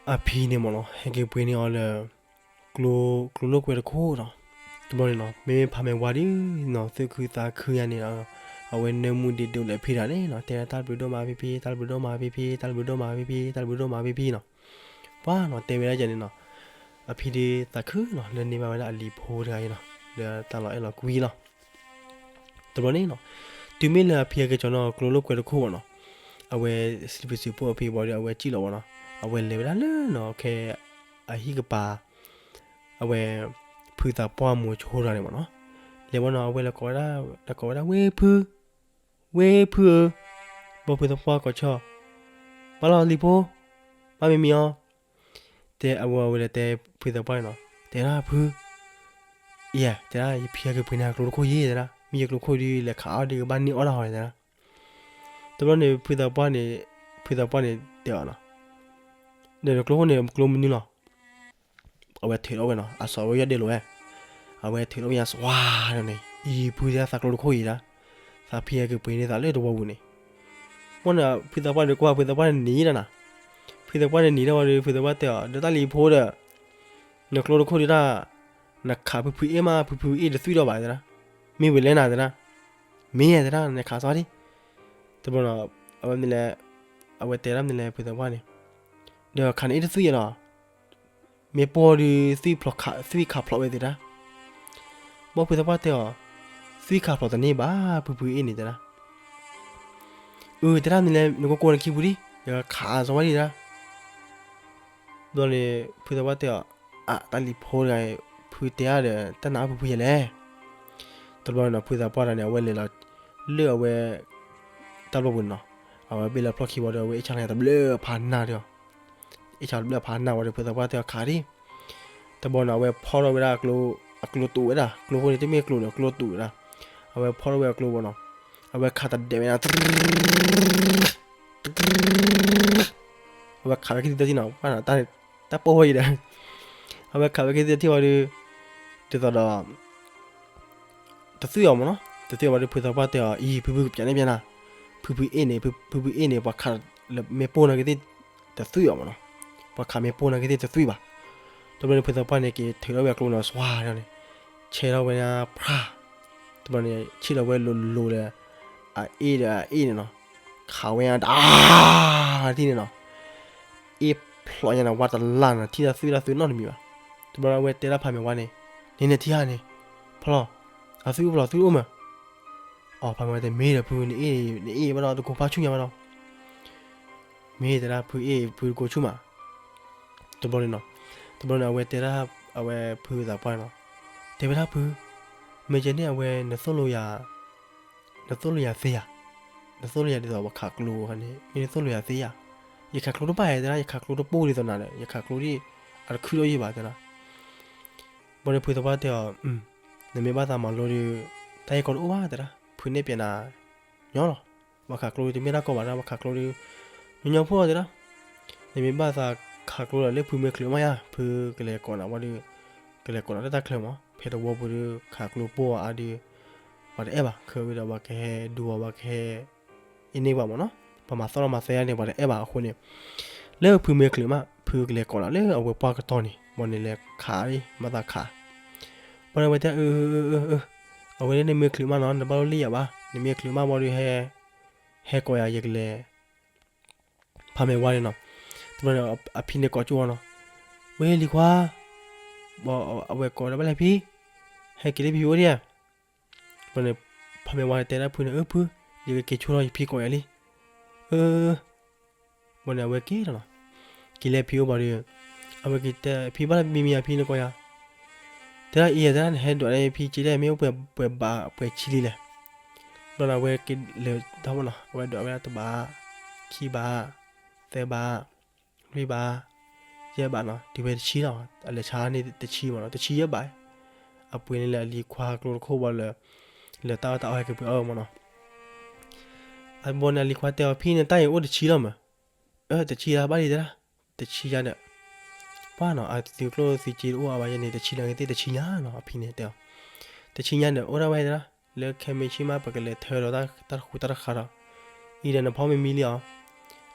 အဖံန့ၣ်မ့ၢ်နီၤ, ဟဲက့ၤပှ့ၤန့ၢ်အီၤလၢ ကျိ, ကျိလိာ်ကွဲတခိၣ်နီၤ. တဘျီန့ၣ်နီၤ, မ့မ့ၢ်ဖါမဲာ်ဝါဒုးနီၤ, သူၣ်ခုသးခုယါန့ၣ်နီၤ, အဝဲနၢမူဒံးဒိးလၢအဖံတဂၤန့ၣ်နီၤ, တဲဒၣ်တၢ်ဘျုးဒိၣ်မးဖံဖံ, တၢ်ဘျုးဒိၣ်မးဖံဖံ, တၢ်ဘျုးဒိၣ်မးဖံဖံ, တၢ်ဘျုးဒိၣ်မးဖံဖံနီၤ. ပှၤနီၤ, တဲဝဲဒၣ်ယဲန့ၣ်နီၤ, အဖံဒုးသးခုနီၤ, လၢန့ၢ်ဘၣ်ဝဲဒၣ်အလံၤဖိတဂၤအံၤနီၤ, လၢတၢ်လီၤအဲၣ်လီၤကွံလီၤ. တဘျီန့ၣ်နီၤ, တုၤမ့ၢ်လၢအဖံဟဲက့ၤကၠီၤန့ၣ် ကျိလိာ်ကွဲတခိၣ်ဘၣ်နီၤ, အဝဲစံးဘျုးစံးဖှိၣ်အဖံဘၣ်ဒီး အဝဲစံၣ်လီၤဘၣ်နီၤ, အဝဲလဲၤဝဲဒၣ်လၢနီၤ, ခဲအဟံၣ်ကပၤ, အဝဲ ဖုသးပှၢ်မိၤဆိတဂၤန့ၣ်မ့ၢ်နီၤ, လဲၤဝဲနီၤ, အဝဲလဲၤကိးဝဲဒၣ်, လဲၤကိးဝဲဒၣ်ဝ့ၢ်ဖု, ဝ့ၢ်ဖုဧၢ, ဘၣ်ဖုသးပှၢ်ကိးဆၢ, ဘၣ်လီၤလံၤဖိ, ဘၣ်မံမံအီၤ, တဲအဝဲ, အဝဲလဲၤတဲဖုသးပှၢ်န့ၣ်နီၤ, တဲဒၣ်ဖု, အံၤ တဲဒၣ် ယဖံဟဲက့ၤပှ့ၤန့ၢ်ကျိတခိၣ်ယဲ တဲဒၣ်, မ့ၢ်ယကျိခိၣ်ဒုး လဲၤခးအီၣ်ဒုး ကဘၣ်န့ၢ်အီၣ်တၢ်ဟီတဲဒၣ်. တဘျီန့ၣ် ဖုသးပှၢ်န့ၣ်, ဖုသးပှၢ်န့ၣ်တဲအီၤနီၤ, ဒီးနကျိခိၣ်န့ၣ် ကျိမနုၤလီၤ. အဝဲထုးထီၣ်ဝဲနီၤ, အစီၤဝဲယီၢ်ဒ့လိာ်ဝဲ, အဝဲထုးထီၣ်ဝဲညါစှၤန့ၣ်, အံၤဖုတဲဒၣ် သးကျိတခိၣ်အံၤဒၣ်, သးဖံဟဲက့ၤပှ့ၤန့ၢ်သးလၢတဝီပူၤန့ၣ်, မ့ၢ်န့ၣ် ဖုသးပှၢ်န့ၣ်ကွၢ် ဖုသးပှၢ်န့ၣ်န့ၣ်ဒၣ်နီၤ, ဖု ဖုသးပှၢ်န့ၣ်နံၤထီၣ်ဝံၤဒီး ဖုသးပှၢ်တဲအီၤ ဒီးတၢ်လံၤဖိဒီး နကျိတခိၣ်ဒုးတၢ် နခးဖုဖုအ့ၣ်မး ဖုဖုအ့ၣ်တသွံၣ်ဒီးဘၣ်တဲဒၣ်, မ့ၢ်ဝံၤလဲၣ်နၤတဲဒၣ်, မ့ၢ်တဲဒၣ် နခးစီဒံး, တဘျီနီၤ အဝဲမ့ၢ်လဲၣ်, အဝဲတဲဒၣ်မ့ၢ်လဲၣ် ဖုသးပှၢ်န့ၣ်, ဒီးခးန့ၢ်အ့ၣ်တသွံၣ်ယဲလီၤ, မ့ၢ်ပိၢ်ဒုး သွံၣ်ဖျိးခး သွံၣ်ခးဖျိးဝဲတဲဒၣ်, ဘၣ်ဖုသးပှၢ်တဲအီၤ, သွံၣ်ခးဖျိးတန့ၢ်ဘၣ် ဖုဖုအ့ၣ်န့ၣ်တဲဒၣ် အၢ တဲဒၣ်မ့ၢ်လဲၣ် နကိကိနခံပူၤဒံး ယခးစီဝဲဒံးတဲဒၣ်, ဘျီန့ၣ် ဖုသးပှၢ်တဲအီၤ, အၢ တၢ်လံၤဖိတဂၤအံၤ ဖုတဲအါဒီး တၢ်နာ်အီၤဖုဖုယဲလဲၣ်, တဘျီန့ၣ်နီၤ ဖုသးပှၢ်တဂၤန့ၣ် အဝဲလဲၤလီၤ လၢအဝဲ တၢ်ဘျီပူၤန့ၣ်နီၤ, အဝဲဘ့ၣ်လၢဖျီၣ်ခံဘီဒီး အဝဲအ့ၣ်ဆါတဘျၢၣ်ဖးနၢ်ဒီး အ့ၣ်ဆါတဘျၢၣ်ဖးနၢ်ဝံၤဒီး ဖုသးပှၢ်တဲအီၤခးဒံး, တဘျီန့ၣ် အဝဲဖီထီၣ်ဝဲဒၣ်အကျိ, အကျိတူာ်ဝဲဒၣ် ကျိဖိန့ၣ် တမ့ၢ်ကျိဒီး ကျိတူာ်ဝဲဒၣ်, အဝဲဖီထီၣ်ဝဲအကျိဘီနီၤ, အဝဲခးတဒဲးဝဲဒၣ် အဝဲခးဝဲခံထံၣ်တထံၣ်နီၤ, တၢ်ပိၢ်ဝဲအံၤဒီး အဝဲခးဝဲခံထံၣ်တထံၣ်ဝံၤဒီး ဒ်သိးဒီး တသွံၣ်အီၤမးနီၤ, တသွံၣ်အီၤဝံၤဒီး ဖုသးပှၢ်တဲအီၤ အံၤ ဖုဖုကပျးန့ၢ်ပျးနၤ, ဖုဖုအ့ၣ်န့ၣ် ဖုဖုအ့ၣ်န့ၣ် ပှၤခးလၢမ့ၢ်ပိၢ်နာ်က့သ့ၣ် တသွံၣ်အီၤမးနီၤ, ပှၤခးမ့ၢ်ပိၢ်နာ်က့သ့ၣ်တသွံၣ်ဘၣ်, တဘျီန့ၣ် ဖုသးပှၢ်န့ၣ် က့ၤထုးထီၣ်ဝဲအကျိန့ၣ် စွါန့ၣ်, ဆဲးထီၣ်ဝဲဒၣ်ဖျါ, တဘျီန့ၣ် ဆံၣ်လီၤဝဲလိၤလိၤဒီး အအ့ၣ်ဒီးအအ့ၣ်န့ၣ်နီၤ, ခးဝဲဒၣ် ဒ်န့ၣ်နီၤ, အ့ၣ်ဖျိးညါန့ၣ် ဝါတလၢ်န့ၣ် ထံၣ်တၢ်သွံၣ်တၢ်သွံၣ်နီတမံၤဘၣ်, တဘျီန့ၣ် အဝဲတဲဒၣ်ဖးမဲာ်ဝါန့ၣ်, န့ၣ်န့ၣ်ထံၣ်ဧါန့ၣ်, ဖျီၣ်, အသွံၣ်အိၣ်ဖျိး သွံၣ်အိၣ်မး, အဖးမဲာ်ဝါတဲ မ့ၢ်ဒီးဖု နအ့ၣ်ဘၣ်ဒီး တကိးဖးဆူၣ်ညါဘၣ်ဒီး မ့ၢ်တဲဒၣ်ဖုအ့ၣ် ဖုတကိးဆူၣ်မး, တဘျီန့ၣ်နီၤ, တဘျီန့ၣ် အဝဲတဲဒၣ် အဝဲဖုသးပှၢ်န့ၣ်နီၤ, တဲဝဲဒၣ်ဖု, မ့ၢ်ကဲန့ၣ် အဝဲ နသိၣ်လိယၤသ့ဧါ, နသိၣ်လိယၤဒ်သိးပှၤခးကျိန့ၣ် မ့ၢ်နသိၣ်လိယၤသ့ဧါ, ယခးကျိတဘၣ်ဧါတဲဒၣ်, ယခးကျိတပိၢ်ဒ်သိးနၤဒီး ယခးကျိဒ် အတခုဒီးယဘၣ်တဲဒၣ်, ဘျီန့ၣ်ဖုသးပှၢ်တဲအီၤ, နမ့ၢ်ဘၣ်သးမၤလိဒီး တၢ်ဂ့ၢ်ကီတအိၣ်ဘၣ်တဲဒၣ်, ဖုနဲၣ်ပျဲနၤညီလီၤ, ပှၤခးကျိတမ့ၢ်တၢ်ကီဘၣ်တဲဒၣ်, ပှၤခးကျိဒီး ညီညီဖိတဲဒၣ်, နမ့ၢ်ဘၣ်သးခးကျိဒီးလၢဖုမ့ၢ်ချုးမးယါ, ဖုကလဲၤကိးနၤဝံၤဒီး ကလဲၤကိးနၤလၢတၢ်ချၢမး, ဖဲတဝီပူၤဒီး ခးကျိပိၢ်အါဒီး ပှၤတအဲၣ်ဘၣ်, ခဲဝံၤဒီးပှၤကဟဲဒူအီၤ ပှၤကဟဲ အ့ၣ်န့ၢ်ပှၤမးနီၤ, ပှၤမၤသီၣ်ထီၣ်မၤသဲဒၣ်န့ၣ် ပှၤတအဲၣ်ဘၣ်အဃိန့ၣ်, လၢဖုမ့ၢ်ချုးမး ဖုကလဲၤကိးနၤလၢအဝဲပှၢ်ကတီၢ်န့ၣ် ဘၣ်န့ၣ်လဲၤခးအံၤ မၤသးခး, ဘၣ်န့ၣ်ဝဲတဲအၢ အၢ အၢ အၢ အဝဲလၢနမ့ၢ်ချုးမးနီၤ နဘၣ်လိၣ်လံၣ်ယၤဘၣ်, နမ့ၢ်ချုးမးဘၣ်ဒီး ဟဲကိးယၤ ယကလဲၤ ဖးမဲာ်ဝါန့ၣ်နီၤ, တဘျီန့ၣ် အဖံန့ၣ်ကိးကၠိဝဲနီၤ, ဝဲလံၤခွါ, အဝဲကိးဒီးဘၣ်လဲၣ်ဖံ, ဟဲက့ၤလၢဖံအိၣ်ဒံးဧါ, ဘၣ်န့ၣ် ဖးမဲာ်ဝါန့ၣ်တဲဒၣ်ဖုန့ၣ် အၢ ဖု, ယကက့ၤဆိလီၤ ယဖံကိးယၤလံ, အၢ ဘၣ်န့ၣ်အဝဲက့ၤလီၤနီၤ, က့ၤလၢဖံအိၣ်ဘၣ်ဒီး အဝဲက့ၤတဲဖံဘၣ်လၢမံၤမံၤအဖံန့ၣ်ကိးယၤ, တဲဒၣ်အံၤ တဲဒၣ်နဟဲဒွးလၢဖံက့ၤဒၣ်မ့ၢ်အိၣ်ပှဲၤဘးပှဲၤဆံလံလဲၣ်, ဘျီန့ၣ်အဝဲက့ၤလဲၤတၢ်မးနီၤ အဝဲဒွးဝဲဒၣ်တဘး, ခံဘး, သၢဘး, လွံၢ်ဘး, ယဲၢ်ဘးနီၤ တုၤဝဲတဆံလီၤ, အလဲၤဆါန့ၣ်တဆံမးနီၤ တဆံယဲၢ်ဘး, အပှ့ၤန့ၣ်လၢအလံၤခွါကျိတခိၣ်ဘၣ်လၢ လၢတၢ်အီၣ်တၢ်အီဟဲက့ၤပှ့ၤအီၣ်မးနီၤ, အဘီန့ၣ်အလံၤခွါတဲအီၤ ဖံန့ၣ်တၢ်အံၤအိၣ်တဆံလီၤမး, အၢ တဆံလီၤဘၣ်လံတဲဒၣ်, တဆံညါဒီး ပှၢ်နီၤ အသုးကျိၣ်သုးစ့တအိၣ်အါဘၣ်ယဲန့ၣ် တဆံလီၤက့ၤသ့ၣ်တဆံညါနီၤ အဖံန့ၣ်တဲအီၤ, တဆံညါဒီးအိၣ်ဒၣ်ဝဲတဲဒၣ်, လၢခဲမ့ၢ်ဆ့ၣ်မးပကလဲၤထၢဒီးတၢ်တၢ်တဃူတၢ်တဃာ်ဒီး, အံၤဒီးနဖီမ့ၤမံလံအီၤ,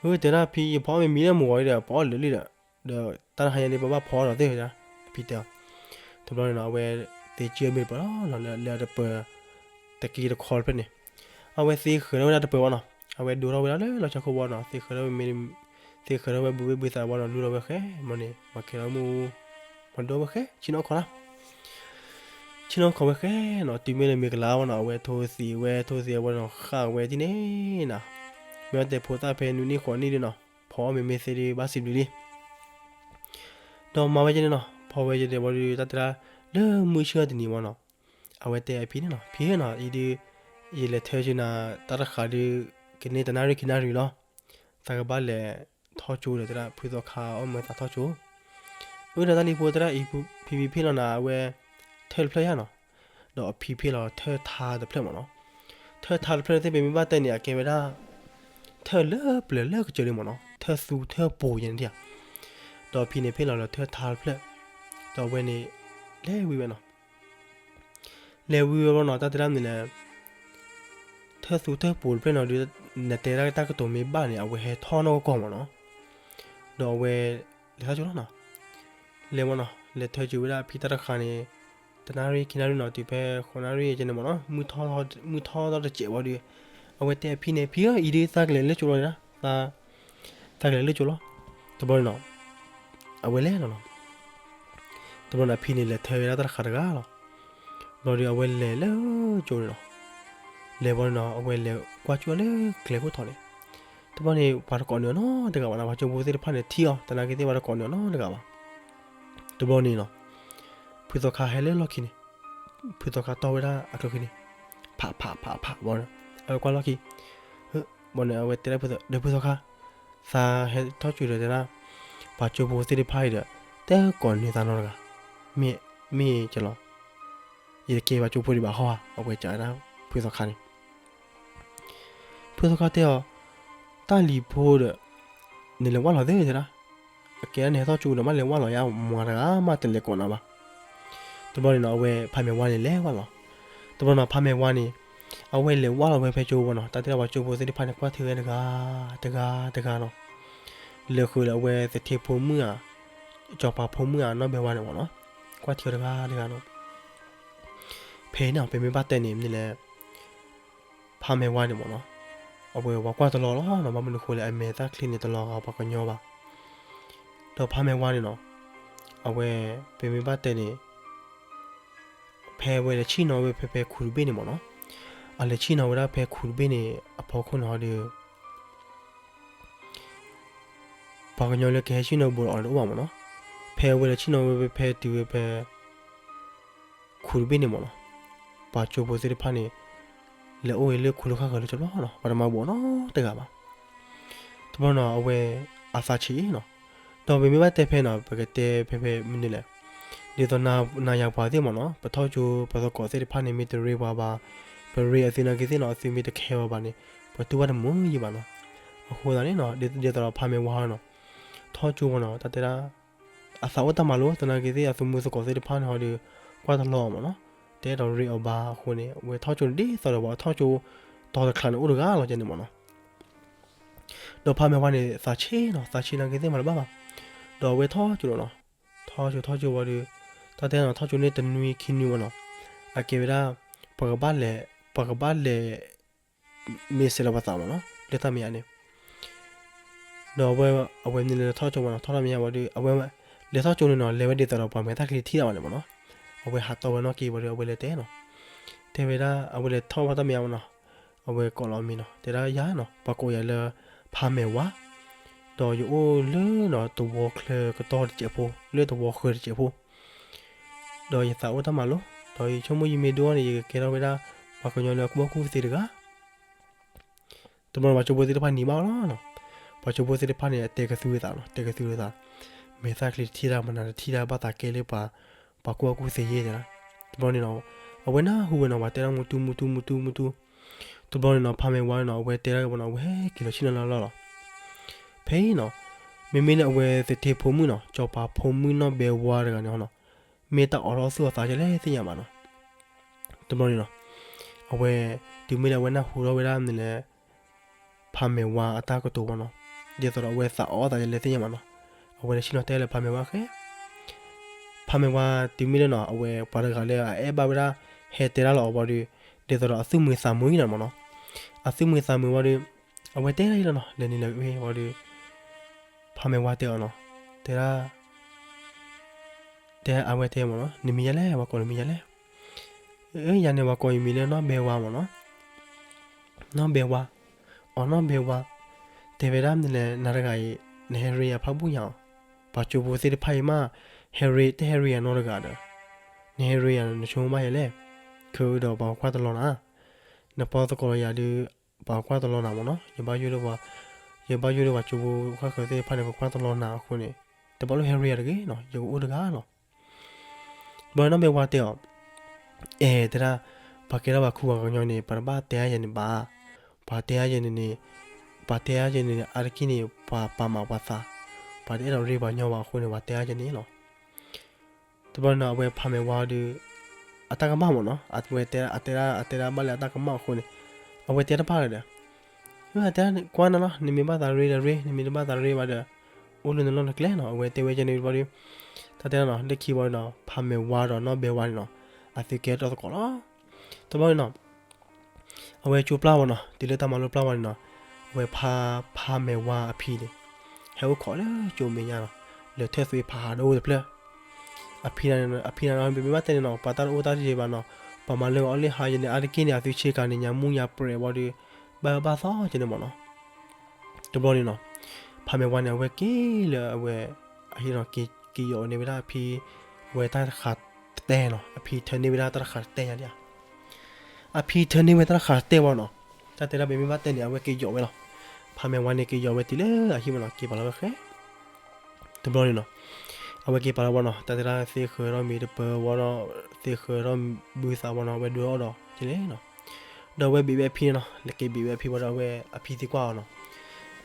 အၢ တဲဒၣ်ဖံ ယဖီမ့ၤမံလၢမုၢ်ဂီၤအံၤဒီး ပအီၣ်လၢာ်လံဒီး, ဒီးတၢ်တဟါညါန့ၣ် ပဘၣ်ဖီအီၣ်ဒီးသ့ၣ်တဲဒၣ်, အဖံတဲအီၤ, တဘျီန့ၣ်နီၤ အဝဲသ့စံၣ်အီၤမ့ၤတပၢၤလီၤနီၤ လၢလၢအတပၢၤ တက့တခီတဖျၢၣ်န့ၣ်, အဝဲသ့ဃၢၤထီၣ်ဝဲဒၣ်တပၢၤဘၣ်နီၤ အဝဲဒိထီၣ်ဝဲဒၣ်လၢလီၢ်ဆၢခိၣ်ဘၣ်နီၤ သ့ဃၢၤထီၣ်ဝဲမ့ၢ် သ့ဃၢၤထီၣ်ဝဲဘုဘ့ၣ်ဘုသးဘၣ်နီၤ လူလီၤဝဲဃဲမ့ၢ်န့ၣ် ပှၤကဲထီၣ်မုၢ် ပှၤဒိဝဲဃဲ ဆ့ၣ်နီၤခီလီၤ ဆ့ၣ်နီၤခီဝဲဃဲနီၤ တုၤမ့ၢ်လၢမ့ၤကလၤဘၣ်နီၤ အဝဲထိသံးဝဲ ထိသံးဝဲနီၤ ဃၣ်ဝဲဒ်န့ၣ်နီၤ, မ့ၢ်ဝဲတဲဖိသၣ်ဖဲနွံနံၣ်ဃိးနံၣ်ဒ်နီၤ ဖီအီၣ်မ့ၤမ့ၢ်သ့ဒ်ဘၣ်စံးဘျုးလံ ဒီးမၤဝဲယဲန့ၣ်နီၤ ဖီဝဲယဲန့ၣ်ဝံၤဒီး တၢ်တဲဒၣ် လၢမုၢ်ဆ့ၣ်ထီၣ်တနံၤမ့ၢ်နီၤ အဝဲတဲအဖံန့ၣ်နီၤ ဖံနီၤ အံၤဒုး ယလဲၤထၢက့ၤနၤ တၢ်တဃာ်ဒုး ကန့ၢ်တနၣ်ရံၣ်ခံနၣ်ရံၣ်လီၤ သးကဘၣ်လဲၤထီၣ်ကၠိဒီးတဲဒၣ် ဖုသီခါအီၣ်မ့ၤသးထီၣ်ကၠိ အၢ ဒီးတၢ်လံၤဖိတဲဒၣ်အံၤ ဖံဖံဖ့ၣ်လီၤနၤ အဝဲ ထၢၣ်တဖျၢၣ်ယါနီၤ ဒီးအဖံဖ့ၣ်လီၤထၢၣ်ထါတဖျၢၣ်မ့ၢ်နီၤ ထၢၣ်ထါတဖျၢၣ်န့ၣ်သ့ၣ် ပမ့ၢ်ဘၣ်တဲန့ၣ် အကဲဝဲဒၣ် ထၢၣ်လၢပျၢၤလၢကစၢၢ်လံမ့ၢ်နီၤ ထၢၣ်သူထၢၣ်ပူၤယဲန့ၣ်ဧါ ဒီးဖံန့ၣ်ဖ့ၣ်လီၤလၢထၢၣ်ထါတဖျၢၣ် ဒီးအဝဲန့ၣ် လဲၤဝံၤဝဲနီၤ လဲၤဝံၤဝဲဘျီနီၤ တၢ်တဲဒၣ်မနုၤလဲၣ် ထၢၣ်သူထၢၣ်ပူၤတဖျၢၣ်နီၤ ဒုး နတဲဒၣ်တၢ်ကတိၤမ့ၢ်ဘၣ်န့ၣ် အဝဲဟဲထီၣ်နီၢ်ကီၢ်မ့ၢ်နီၤ ဒီးအဝဲ လဲၤထီၣ်ကၠိလီၤနီၤ. လဲၤမ့ၢ်နီၤ လဲၤထၢကၠိဝဲဒၣ်အဖံတၢ်တဃာ်န့ၣ် တနၣ်ရံၣ်ခံနၣ်ရံၣ်နီၤ တုၤဖဲဃိးနၣ်ရံၣ်ကဲန့ၣ်မ့ၢ်နီၤ မုၢ်ထီၣ်ထီၣ်တစဲးဝံၤဒီး အဝဲတဲအဖံန့ၣ် ဖံဧၢ အံၤဒ်သးကလဲၤလၢကၠိလီၤန့ၣ် သးကလဲၤလၢကၠိလီၤ. တဘျီန့ၣ်နီၤ အဝဲလဲၤလီၤနီၤ. တဘျီန့ၣ် အဖံန့ၣ်လဲၤထၢဝဲဒၣ်တၢ်တဃာ်တဂၤလီၤ. ဘျီဒီးအဝဲလဲၤလၢကၠိန့ၣ်နီၤ. လဲၤဘျီန့ၣ်နီၤ အဝဲလဲၤကွၢ်ကၠိလၢကျဲခိၣ်ထံးန့ၣ် တဘျီန့ၣ် ပှၤတကိးနုာ်အီၤနီတဂၤဘၣ်နီၤ ပှၤကၠိဖိသ့ၣ်တဖၣ်န့ၣ်ထံၣ်အီၤ သနာ်က့သ့ၣ်ပှၤတကိးနုာ်အီၤနီတဂၤဘၣ်. တဘျီန့ၣ်နီၤ ဖုသီခါဟဲလၢလီၢ်ခံန့ၣ် ဖုသီခါတီၢ်ဝဲဒၣ်အကျိၤခံန့ၣ် ဖးဖးဖးဖးဘျီဒီး အဝဲကွၢ်လီၢ်ခံ ဘျီန့ၣ် အဝဲတဲဒၣ်ဖုသီ ဒီးဖုသီခါ သးဟဲထီၣ်ကၠိဒီးတဲဒၣ် ပှၤကၠိဖိသ့ၣ်တဖၣ်အံၤဒီး တကိးနုာ်သးနီတဂၤ မ့ၢ် မ့ၢ်ကလီၤ ယတကဲပှၤကၠိဖိဒံးဘၣ်ဟီဧါ အဝဲကးဝဲဒၣ်ဖုသီခါန့ၣ် ဖုသီခါတဲအီၤ တၢ်လံၤဖိဒီး နလဲၤဝၢ်လီၤသ့တဲဒၣ် အကဲဒၣ်နဟဲထီၣ်ကၠိဒီး မ့ၢ်လဲၤဝၢ်လီၤယါ မၤတဂၤမ့ၢ်တလဲၤကိးနၤဘၣ်. တဘျီန့ၣ်နီၤ အဝဲဖးမဲာ်ဝါန့ၣ်လဲၤဝၢ်လီၤ. တဘျီနီၤ ဖးမဲာ်ဝါန့ၣ် အဝဲလဲၤဝၢ်လီၤဝဲဖဲကၠိဝဲနီၤ တၢ်တဲဒၣ်ပှၤကၠိဖိသ့ၣ်တဖၣ်န့ၣ် ကွၢ်ထံဝဲတဂၤ တဂၤ တဂၤနီၤ လၢဃုာ်လၢအဝဲသထ့ဖိမုၣ်ဧါ စီၤပၤဖိမုၣ်ဧါ နီၢ်ဘဲဝါန့ၣ်မ့ၢ်နီၤ ကွၢ်ထံဝဲတဂၤတဂၤနီၤ ဖဲန့ၣ် ပမ့ၢ်ဘၣ်တဲန့ၣ် မနုၤလဲၣ် ဖးမဲာ်ဝါန့ၣ်မ့ၢ်နီၤ အဝဲပှၤကွၢ်တလီၤလီၤနီၤ ဘၣ်မနုၤဃိလဲၣ် အမဲာ်သၣ်ချံန့ၣ်တလီၤဂာ်ပှၤကညီဘၣ်. ဒီးဖးမဲာ်ဝါန့ၣ်နီၤ အဝဲ ပမ့ၢ်ဘၣ်တဲန့ၣ် ဖဲအဝဲလဲၤဆ့ၣ်နီၤဝဲဖဲဖဲခူတဘ့ၣ်န့ၣ်မ့ၢ်နီၤ အလဲၤဆ့ၣ်နီၤဝဲဒၣ်ဖဲခူတဘ့ၣ်န့ၣ် အဖီခိၣ်န့ၣ်ဟီဒီး ပှၤကညီလၢကဟဲဆ့ၣ်နီၤဘူးဒီးအီၤန့ၣ်တအိၣ်ဘၣ်မ့ၢ်နီၤ. ဖဲအဝဲလဲၤဆ့ၣ်နီၤဝဲဖဲတုၤဝဲဖဲ ခူတဘ့ၣ်န့ၣ်မ့ၢ်နီၤ ပှၤကၠိဖိသ့ၣ်တဖၣ်န့ၣ် လဲၤအိၣ်ဝဲလၢခူလၢဃၣ်ဃၢၤလၢကၠီလီၤနီၤ ပှၤတမၤဘူးအီၤနီတဂၤဘၣ်. တဘျီနီၤ အဝဲအသးဆံးနီၤ ဒီးပမ့ၢ်ဘၣ်တဲဖဲနီၤ ပကတဲဖဲဖဲမနုၤလဲၣ် ဒ်သိးနၤယၤပှၤသ့ၣ်မ့ၢ်နီၤ ပထီၣ်ကၠိပသကိးသ့ၣ်တဖၣ်န့ၣ် မ့ၢ်တရ့ပှၤဘၣ် ပရ့အသုနာ်က့သ့ၣ်နီၤ အသုမ့ၢ်တခဲဝဲဘၣ်န့ၣ် ပတူၢ်ဘၣ်တမုာ်ယံၤဘၣ်နီၤ. အဃိသတးန့ၣ်နီၤ ဒ်သိးဒီးဖးမဲာ်ဝါနီၤ ထီၣ်ကၠိဝဲနီၤ တၢ်တဲဒၣ် အသးအိၣ်တၢ်မၤလိ သနာ်က့သ့ၣ်အသုမုၢ်သကိးသ့ၣ်တဖၣ်န့ၣ်ဟီဒီး ကွၢ်တလီၤမ့ၢ်နီၤ တအဲၣ်ဒိးရ့အီၤဘၣ်အဃိန့ၣ် အဝဲထီၣ်ကၠိန့ၣ်ဒ်သိးဒီးပှၤထီၣ်ကၠိ တီၤတချးန့ၣ်အိၣ်တဂၤလီၤကဲန့ၣ်မ့ၢ်နီၤ. ဒီးဖးမဲာ်ဝါန့ၣ် သးဆံးနီၤ သးဆံးနာ်က့သ့ၣ်မၤတဘၣ်ဘၣ်. ဒီးအဝဲထီၣ်ကၠိလီၤနီၤ ထီၣ်ကၠိထီၣ်ကၠိဝံၤဒီး တၢ်တဲနီၤ ထီၣ်ကၠိန့ၣ်တနွံခံနွံဝဲနီၤ အကဲဝဲဒၣ် ပှၤကဘၣ်လဲၤ ပှၤကဘၣ်လဲၤ မ့ၢ်စဲးလီၤပသးမ့ၢ်နီၤ လၢတၢ်မဲာ်ညါန့ၣ် ဒီးအဝဲ အဝဲမ့ၢ်လဲၤထီၣ်ကၠိမ့ၢ်နီၤ ထီၣ်တၢ်မဲာ်ညါဝံၤဒီး အဝဲ လဲၤထီၣ်ကၠိန့ၣ်နီၤ လဲၤဝဲဒ်သိးဒီးပှၤမဲာ်သၣ်ချံထံၣ်ဒၣ်ဝဲန့ၣ်မ့ၢ်နီၤ အဝဲဟးတီဝဲနီၣ်က့ၤဝံၤဒီး အဝဲလဲၤတဲနီၤ တဲဝဲဒၣ် အဝဲလဲၤထီၣ်ဘၣ်တၢ်မဲာ်ညါမ့ၢ်နီၤ အဝဲကိးလီၤမံၤနီၤ တဲဒၣ်ယၤနီၤ ပှၤကိးယၤလၢ ဖးမဲာ်ဝါ ဒီးယအိၣ်လၢနီၤ သဝီချၢကတီၢ်တစဲးဖိ လၢသဝီဃၢၤတစဲးဖိ ဒီးယသးအိၣ်တၢ်မၤလိ ဒီးယဆိကမိၣ်ယမ့ၢ်ဒိၣ်န့ၣ် ယကကဲထီၣ်ဝဲဒၣ် ပှၤကညီလၢအကူၣ်ဘၣ်ကူၣ်သ့တဂၤ တဘျီန့ၣ် ပှၤကၠိဖိသ့ၣ်တဖၣ်န့ၣ်ဘၣ်လီၤနီၤ ပှၤကၠိဖိသ့ၣ်တဖၣ်န့ၣ် အတဲကသုဝဲသးနီၤ တဲကသုဝဲသး မဲာ်သၣ်ချံတထံၣ်တၢ် မနၤတထံၣ်တၢ် ဘၣ်သးကဲလၢပှၤ ပှၤကူၣ်ဘၣ်ကူၣ်သ့ယဲၢ်နီၤ တဘျီန့ၣ်နီၤ အဝဲနၢ်ဟူဝဲနီၤ ပှၤတဲဒၣ်မူတူမူတူမူတူမူတူ တဘျီန့ၣ်နီၤ ဖးမဲာ်ဝါန့ၣ်နီၤ အဝဲတဲဒၣ်ဝဲနီၤ အဝဲဟဲက့ၤလီၤဆ့ၣ်နီၤလၢလီၢ်လီၤ ဖဲအံၤနီၤ မ့မ့ၢ်လၢအဝဲသထ့ဖိမုၣ်နီၤ စီၤပၤဖိမုၣ်နီၢ်ဘဲဝါတဂၤန့ၣ်နီၤ မ့ၢ်တၢ်အိးထီၣ်သူၣ်အသးဒ်လဲၣ်သ့ၣ်ညါဘၣ်နီၤ တဘျီန့ၣ်နီၤ အဝဲ တုၤမ့ၢ်လၢအဝဲနၢ်ဟူထီၣ်ဝဲဒၣ်မနုၤလဲၣ် ဖးမဲာ်ဝါအတၢ်ကတိၤမ့ၢ်နီၤ ဒ်သိးဒီးအဝဲသးအိၣ်အသးဒ်လဲၣ်သ့ၣ်ညါဘၣ်နီၤ အဝဲလဲၤဆ့ၣ်နီၤတဲလၢဖးမဲာ်ဝါဃဲ ဖးမဲာ်ဝါတုၤမ့ၢ်လၢနီၤ အဝဲပှၤတဂၤလၢအအဲၣ်ဘၣ်ဝဲဒၣ် ဟဲတဲဒၣ်လီၤအီၤဝံၤဒီး ဒ်သိးဒီးအသူၣ်မုာ်သးမုာ်အံၤနီၤမ့ၢ်နီၤ အသူၣ်မုာ်သးမုာ်ဝံၤဒီး အဝဲတဲဒၣ်အံၤလီၤနီၤ လဲၤနုာ်လီၤဝံၤဒီး ဖးမဲာ်ဝါတဲအီၤနီၤ တဲဒၣ် တဲအဝဲတဲမ့ၢ်နီၤ နမံၤယၤလဲၣ် ပှၤကိးနမံၤယၤလဲၣ် ယၤန့ၣ် ပှၤကိးယမံၤလၢနီၢ်ဘဲဝါမ့ၢ်နီၤ နီၢ်ဘဲဝါ အီၤနီၢ်ဘဲဝါ တဲဝဲဒၣ်မနုၤလဲၣ် နၤတဂၤအံၤ နဟဲရ့ယၤဖးဘူၣ်ယၤအီၤ ပှၤကၠိဖိသ့ၣ်တဖၣ်အံၤမး ဟဲရ့ တဟဲရ့ယၤနီတဂၤဒီး နဟဲရ့ယၤ နဆိကမိၣ်ဘၣ်ယၤလဲၣ် ခဲအံၤဒီးပှၤကကွၢ်တလီၤနၤ နပီသကိးလီၤယၤဒီး ပှၤကကွၢ်တလီၤနၤမ့ၢ်နီၤ ယဘၣ်ယိၣ်ဒီးပှၤ ယဘၣ်ယိၣ်ဒီးပှၤကၠိဖိဃၣ်ဃၢၤသ့ၣ်တဖၣ်န့ၣ် ကကွၢ်တလီၤနၤအဃိန့ၣ် တဘၣ်လိၣ်ဟဲရ့ယၤတဂ့ၤနီၤ ယကအိၣ်တဂၤလီၤ ဘျီနီၢ်ဘဲဝါတဲအီၤ အဲ တဲဒၣ် ပှၤကဲထီၣ်ပှၤခူပှၤကညီန့ၣ် ပတဘၣ်တဲအါယဲန့ၣ်ဘၣ် ပှၤတဲအါယဲန့ၣ်န့ၣ် ပှၤတဲအါယဲန့ၣ်န့ၣ် အါတက့ၢ်န့ၣ် ပှၤပာ်မးပှၤသး ပှၤတအဲၣ်ဒိးရ့ပှၤကညီဘၣ်အဃိန့ၣ် ပှၤတဲအါယဲန့ၣ်လီၤ တဘျီနီၤ အဝဲဖးမဲာ်ဝါဒီး အတၢ်ကမၣ်မ့ၢ်နီၤ အဝဲတဲ အတဲဒၣ် အတဲဒၣ်ဘၣ်လၢအတၢ်ကမၣ်အဃိန့ၣ် အဝဲတဲတဖၣ်လၢၤဒီး အတဲကွၢ်နၤလီၤ နမ့ၢ်ဘၣ်သးရ့ဒီးရ့ နမ့ၢ်တဘၣ်သးရ့ဘၣ်ဒီး အိၣ်လၢနလီၢ်နကျဲနီၤ. အဝဲတဲဝဲဒ်န့ၣ်တဘျီဒီး တၢ်တဲနီၤ လၢခံဘျီဒီးနီၤ ဖးမဲာ်ဝါဒီးနီၢ်ဘဲဝါန့ၣ်နီၤ အသုကဲထီၣ်သကိးလီၤ. တဘျီန့ၣ်နီၤ အဝဲကၠိပျၢ်ဝဲနီၤ တုၤလၢတၢ်မၤလိပျၢ်ဝဲန့ၣ်နီၤ အဝဲဖး ဖးမဲာ်ဝါအဖံန့ၣ် ဟဲအိၣ်ခိးလၢကၠိမဲာ်ညါနီၤ လဲၤထၢၣ်သွံဖးဟးဒီအိၣ်တဖျၢၣ်. အဖံန့ၣ် အဖံန့ၣ်နီၤ ပမ့ၢ်ဘၣ်တဲန့ၣ်နီၤ ပှၤတၢ်တအိၣ်တၢ်တယံၤဘၣ်နီၤ ပှၤမၤလၢအီၤလၢဟါယဲန့ၣ် အါတက့ၢ်န့ၣ် အသုဆ့ကၤန့ၣ် ညါမူညါပြဲးဝံၤဒီး ဘၣ်အၢဘၣ်သီကဲန့ၣ်မ့ၢ်နီၤ. တဘျီန့ၣ်နီၤ ဖးမဲာ်ဝါန့ၣ် အဝဲက့ၤလၢအဝဲ အဟံၣ်နီၤ က့ၤ က့ၤယီၤန့ၢ်ဝဲဒၣ်အဖံ အဝဲတၢ်တဃာ်တတဲနီၤ အဖံထၢန့ၢ်ဝဲဒၣ်တၢ်တဃာ်တတဲညါဒံးဧါ အဖံထၢန့ၢ်ဝဲတၢ်တဃာ်တတဲဝဲနီၤ တၢ်တဲဒၣ်ပမ့ၢ်ဘၣ်တဲန့ၣ် အဝဲက့ၤယီၤဝဲလီၤ. ဖးမဲာ်ဝါန့ၣ် က့ၤယီၤဝဲတုၤလၢအဟံၣ်မ့ၢ်နီၤ က့ၤပာ်လီၤဝဲဃဲ တဘျီန့ၣ်နီၤ အဝဲက့ၤပာ်လီၤဝဲနီၤ တၢ်တဲဒၣ်သ့ၣ်ဃၢၤဒီးမ့ၤတပၢၤဝံၤ သ့ၣ်ဃၢၤဒီးဘုသးဝံၤနီၤ အဝဲဒိအီၣ်ဒီးကလဲၣ်နီၤ ဒီးအဝဲဘ့ၣ်ဝဲအဖံန့ၣ်နီၤ လဲၤက့ၤဘ့ၣ်ဝဲအဖံဝံၤဒီးအဝဲအဖံသံကွၢ်အီၤနီၤ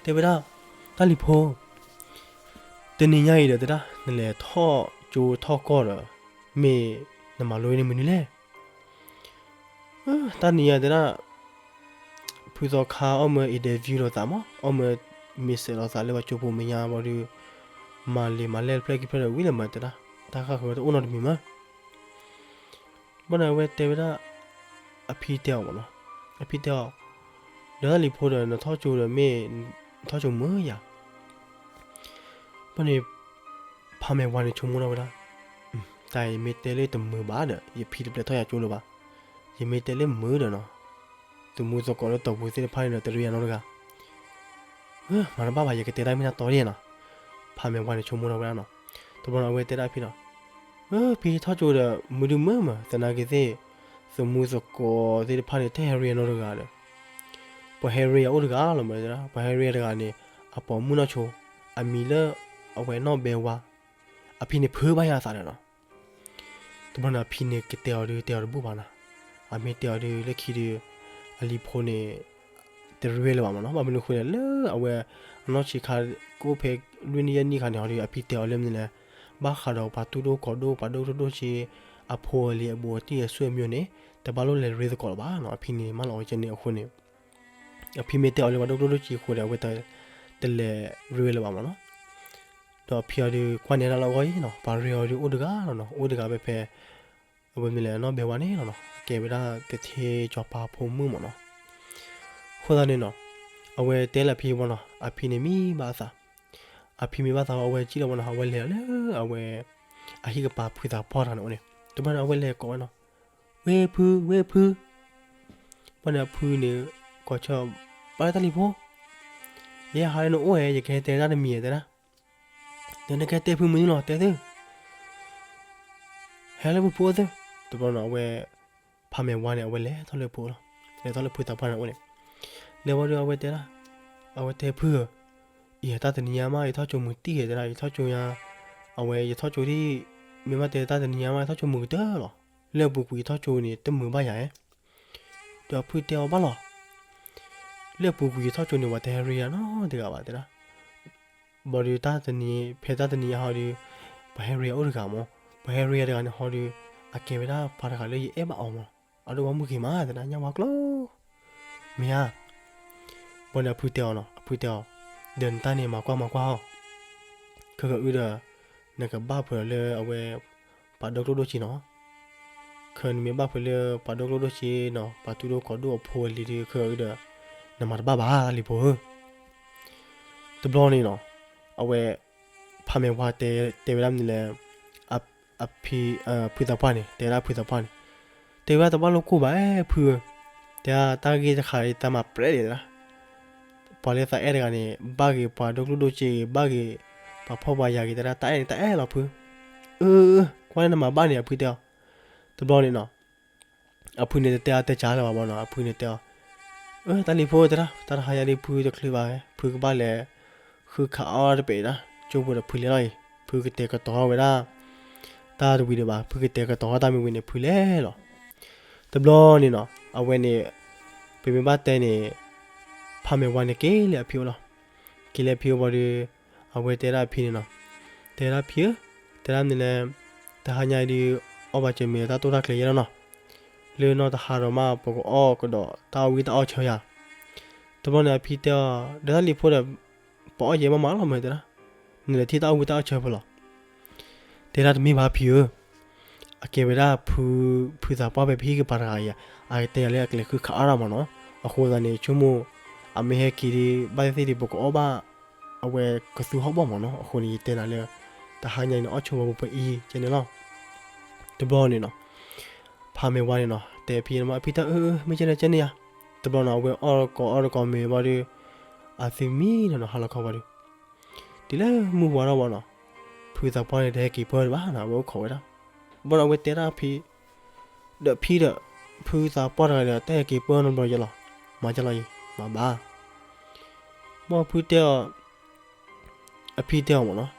တဲဝဲဒၣ် တၢ်လံၤဖိ တနံၤညါအံၤဒီးတဲဒၣ် နလဲၤထီၣ်ကၠိထီၣ်ကီၢ်ဒီး မ့ၢ်နမၤလိန့ၢ်မနုၤလဲၣ် တၢ်နံၤညါတဲဒၣ် ဖုသီခါအီၣ်မၢ interview လိာ်သးမး အီၣ်မၢ မ့ၢ်စဲးလိာ်သးလၢပှၤကၠိဖိမဲာ်ညါဘၣ်ဒီး မၤလံာ်မၤလဲၣ်တဖျၢၣ်ခံဖျၢၣ်ဒီးဝံၤလၢမၤတဲဒၣ် တၢ်ဃၣ်ဃၢၤတအိၣ်နီတမံၤမး ဘၣ်န့ၣ်အဝဲတဲဝဲဒၣ် အဖံတဲအီၤမးနီၤ အဖံတဲအီၤ ဒီးတၢ်လံၤဖိဒီး နထီၣ်ကၠိဒီးမ့ၢ် နထီၣ်ကၠိမုာ်ယၤ ဘၣ်န့ၣ် ဖးမဲာ်ဝါန့ၣ်ဆိကမိၣ်ထီၣ်ဝဲဒၣ် တၢ်အံၤမ့ၢ်တဲလၢတမုာ်ဘၣ်ဒီး ယဖံတပျဲထီၣ်ယၤကၠိလၢၤဘၣ် ယမ့ၢ်တဲလၢမုာ်ဒီးနီၤ သမူသကိးလၢတီၢ်ပူၤသ့ၣ်တဖၣ်န့ၣ်ဒီး တရ့ယၤနီတဂၤ မၤတဘၣ်ဘၣ် ယကတဲတၢ်မ့ၢ်တၢ်တီဒ်နီၤ ဖးမဲာ်ဝါန့ၣ်ဆိကမိၣ်ထီၣ်ဝဲဒၣ်နီၤ တဘျီန့ၣ်အဝဲတဲဒၣ်အဖံနီၤ ဖံထီၣ်ကၠိဒီး မုာ်ဒုမုာ်မး သနာ်က့သ့ၣ် သမူသကိးသ့ၣ်တဖၣ်န့ၣ် တဟဲရ့ယၤနီတဂၤဒီး ပှၤဟဲရ့ယၤအိၣ်တဂၤလီၤမး ပှၤဟဲရ့ယၤတဂၤန့ၣ် အပိာ်မုၣ်နီၢ်ဆိ အမံၤလၢ အဝဲနီၢ်ဘဲဝါ အဖံန့ၣ်ဖုးဘၣ်ယၤအသးဒီးနီၤ တဘျီန့ၣ်အဖံန့ၣ်ကတဲအီၤဒုး တဲအီၤတဘူၣ်ဘၣ်နီၤ အမ့ၢ်တဲအီၤဒုးလၢခံဒုး အလံၤဖိန့ၣ် တရ့လၢၤဘၣ်မးနီၤ ဘၣ်မနုၤအဃိန့ၣ် လၢအဝဲ အနီၢ်ဆံးခါ ကအိၣ်ဖဲလွံၢ်နံၣ်ယဲၢ်နံၣ်ခါန့ၣ် ဟီဒုး အဖံတဲအီၤလၢမနုၤလဲၣ် ဘၣ်ဃးဒီးပှၤတူၢ်ဒိၣ်ခီၣ်ဒိၣ် ပှၤဒိၣ်ကတြိၣ်ဒိၣ်ဆံး အဖိအလံၤအဘူးအတံၢ်အဆွေမျိုးန့ၣ် တဘၣ်လိၣ်လဲၤရ့သကိးလၢၤဘၣ်နီၤ အဖံန့ၣ်မၢလီၤဝဲကဲန့ၣ်အဃိန့ၣ် အဖံမ့ၢ်တဲအီၤလၢပှၤဒိၣ်ကတြိၣ်ဒိၣ်ဆံးအဃိဒီး အဝဲ တလဲၤရ့ဝဲလၢၤဘၣ်မးနီၤ ဒီးအဖံအီၤဒုးကွၢ်န့ၢ်ဒၣ်လၢအဂီၢ်အံၤနီၤ ပှၤရ့အီၤဒုးအိၣ်တဂၤလီၤနီၤ အိၣ်တဂၤဖဲဖဲ အဝဲမ့ၢ်လဲၣ်နီၢ်ဘဲဝါန့ၣ်လီၤနီၤ ကဲဝဲဒၣ်တထ့ကၠီၤပၤဖိမုၣ်မးနီၤ အဃိသတးန့ၣ်နီၤ အဝဲတဲလၢအဖံဝံၤနီၤ အဖံန့ၣ်မံဘၣ်အသး အဖံမံဘၣ်သးဝံၤ အဝဲကံၣ်လီၤဝဲနီၤ အဝဲလဲၤလၢအဝဲ အဟံၣ်ကပၤဖုသးပှၢ်တဂၤန့ၣ်အိၣ်န့ၣ် တဘျီန့ၣ် အဝဲလဲၤကိးဝဲနီၤ ဝ့ၢ်ဖု ဝ့ၢ်ဖု ဘၣ်န့ၣ်အဖုန့ၣ် ကိးဆၢ ဘၣ်လၢတၢ်လံၤဖိ ယဲဟးလၢနအိၣ်ဧါ ယကဟဲတဲတၢ်တမံၤဧါတဲဒၣ် ဒီးနကဟဲတဲဖုမနုၤလီၤ တဲသု ဟဲလၢဖုဖုအိၣ်သု တဘျီန့ၣ် အဝဲ ဖးမဲာ်ဝါန့ၣ် အဝဲလဲၤထီၣ်လၢဖုအိၣ်လီၤ လဲၤထီၣ်လၢဖုသးပှၢ်န့ၣ်အိၣ်န့ၣ် လဲၤဝံၤဒီးအဝဲတဲဒၣ် အဝဲတဲဖုဧၢ အံၤတၢ်တနံၤညါမး ယထီၣ်ကၠိမုာ်တံၢ်ဧါတဲဒၣ် ယထီၣ်ကၠိညါ အဝဲယထီၣ်ကၠိဒ် မ့ၢ်ဘၣ်တဲတၢ်တနံၤညါမး ယထီၣ်ကၠိမုာ်ကတၢၢ်လီၤ လၢအပူၤကွံာ်ယထီၣ်ကၠိန့ၣ် တမုာ်ဘၣ်ယၤဧါ ဒီးအဖုတဲအီၤဘၣ်လီၤ လၢအပူၤကွံာ်ယထီၣ်ကၠိန့ၣ် ပှၤတဟဲရ့ယၤနီတဂၤဘၣ်တဲဒၣ် ဘၣ်ဒီးတၢ်တနံၤ ဖဲတၢ်တနံၤညါဟီဒီး ပှၤဟဲရ့ယၤအိၣ်တဂၤမး ပှၤဟဲရ့ယၤတဂၤန့ၣ်ဟီဒီး အကဲဝဲဒၣ်ပှၤတဂၤလၢယအဲၣ်ဘၣ်အီၤမး အဒိၣ်ဘၣ်မုၢ်ဂ့ၤမးတဲဒၣ် ညါဝါကျိ မ့ၢ်ဧါ ဘၣ်န့ၣ်အဖုတဲအီၤနီၤ အဖုတဲအီၤ ဒီးနတၢ်န့ၣ်မၤကွၢ်မၤကွၢ်အီၤ ခဲကနံၣ်အံၤဒီး နကဘၣ်ဖုးလၢအဝဲ ပှၤဒိၣ်ကတြိၣ်ဒိၣ်ဆံးနီၤ ခဲနမ့ၢ်ဘၣ်ဖုးလၢပှၤဒိၣ်ကတြိၣ်ဒိၣ်ဆံးနီၤ ပှၤတူၢ်ဒိၣ်ခီၣ်ဒိၣ်အဖိအလံၤဒီး ခဲကနံၣ်အံၤဒီး နမၤတဘၣ်ဘၣ်တၢ်လံၤဖိဧၢ တဘျီန့ၣ်နီၤ အဝဲ ဖးမဲာ်ဝါတဲ တဲဝဲဒၣ်မနုၤလဲၣ် အဖံ ဖုသးပှၢ်န့ၣ် တဲဒၣ်ဖုသးပှၢ်န့ၣ် တဲဝဲဒၣ်တဘၣ်လိၣ်ကိၢ်ဘၣ်ဖုဧၢ တဲဒၣ်တၢ်ဂ့ၢ်တခါအံၤတၢ်မၤပြဲးဒံးတဲဒၣ် ပှၤလၢသးအဲၣ်တဂၤန့ၣ် ဘၣ်ဂ့ၤပှၤဒိၣ်ကတြိၣ်ဒိၣ်ဆံးဂ့ၤ ဘၣ်ဂ့ၤ ပှၤဖှီၣ်ပှၤယာ်ဂ့ၤတဲဒၣ် တၢ်အဲၣ်န့ၣ်တၢ်အဲၣ်လီၤဖု အၢ ကွၢ်လၢနမၤဘၣ်န့ၣ် အဖုတဲအီၤ တဘျီန့ၣ်နီၤ အဖုန့ၣ်တတဲအီၤတဲကၢလၢၤဘၣ်ဘၣ်နီၤ အဖုန့ၣ်တဲအီၤ အၢ တၢ်လံၤဖိတဲဒၣ် တၢ်တဟါညါဒ်ဖုတချုးဘၣ် ဖုကဘၣ်လဲၤ ဃုခးအီၣ်တပဲာ်ဒၣ် ကၠိပူၤဒီးဖုလဲၤလီၤအံၤ ဖုကတဲာ်ကတီၤထီၣ်ဝဲဒၣ် တၢ်တဝံၤဒံးဘၣ် ဖုကတဲာ်ကတီၤထီၣ်တၢ်မ့ၢ်ဝံၤန့ၣ် ဖုလဲၤလီၤ တဘျီန့ၣ်နီၤ အဝဲန့ၣ် ပမ့ၢ်ဘၣ်တဲန့ၣ် ဖးမဲာ်ဝါန့ၣ်က့ၤလၢအဖံအိၣ်လီၤ က့ၤလၢအဖံအိၣ်ဘၣ်ဒီး အဝဲတဲဒၣ်အဖံန့ၣ်နီၤ တဲဒၣ်ဖံဧၢ တဲဒၣ်မနုၤလဲၣ် တဟါညါအံၤဒုး အီၣ်ဘၣ်စၢၤမ့ၤတၢ်တိၢ်တၢ်ကျဲၤယဲလီၤနီၤ လၢနီၢ်တဟါဒီးမး ပကအီၣ်ကဒီးတၢ်အီၣ်ဝံၣ်တၢ်အီၣ်ဆၢယၤ တဘျီန့ၣ်အဖံတဲအီၤ ဒီးတၢ်လံၤဖိဒီး ပအီၣ်ယဲမးမးလီၤမးတဲဒၣ် နလဲၤထံၣ်တၢ်အိၣ်ဘှံးတၢ်အိၣ်ဆၢဖဲလဲၣ်. တဲဒၣ်တမ့ၢ်ဘၣ်ဖံဧၢ, အကဲဝဲဒၣ်ဖု ဖုသးပှၢ်ဖဲပဟံၣ်ကပၤတဂၤအံၤ, အကတဲယၤလၢအကလဲၤဃုခးအါထီၣ်မၢ်နီၤ. အဃိသတးန့ၣ် ဆိကမိၣ် အမ့ၢ်ဟဲက့ၤဒ်ဘၣ်သ့ၣ်သ့ၣ်ဒ် ပကအီၣ်ဘၣ် အဝဲကသူဟီၣ်ဘီၣ်မၢ်နီၤ. အဃိန့ၣ် ယတဲနၤလၢ တဟါညါအံၤန့ၣ် အီၣ်ဆိပှၤပှဲၤအံၤကဲန့ၣ်လီၤ. တဘျီန့ၣ်နီၤ ဖးမဲာ်ဝါန့ၣ်နီၤ တဲဖံန့ၣ်မး အဖံတဲအၢ မ့ၢ်ကဲန့ၣ်ကဲန့ၣ်ယါ. တဘျီနီၤ အဝဲအီၣ်တကိးအီၣ်တကိးမဲာ်ဝံၤဒီး အသုမံနီၤနီၤ ဟါလီၤခီဝံၤဒီး တုၤလၢမုၢ်ဝါထီၣ်ဝံၤနီၤ ဖုသးပှၢ်န့ၣ် တဟဲက့ၤပၢၢ်ဘၣ်နီၤ အဝဲအိၣ်ခိးဝဲဒၣ်. ဘၣ်ဒီးအဝဲတဲဒၣ်ဖံ ဒီးဖံဒီး ဖုသးပှၢ်တဂၤဒီး တဟဲက့ၤပၢၢ်နီတဘျီယဲလီၤ. မၤကဲလီၤအံၤ မၤဘၣ်. ဘၣ်ဖုတဲအီၤ အဖံတဲအီၤမၢ်နီၤ,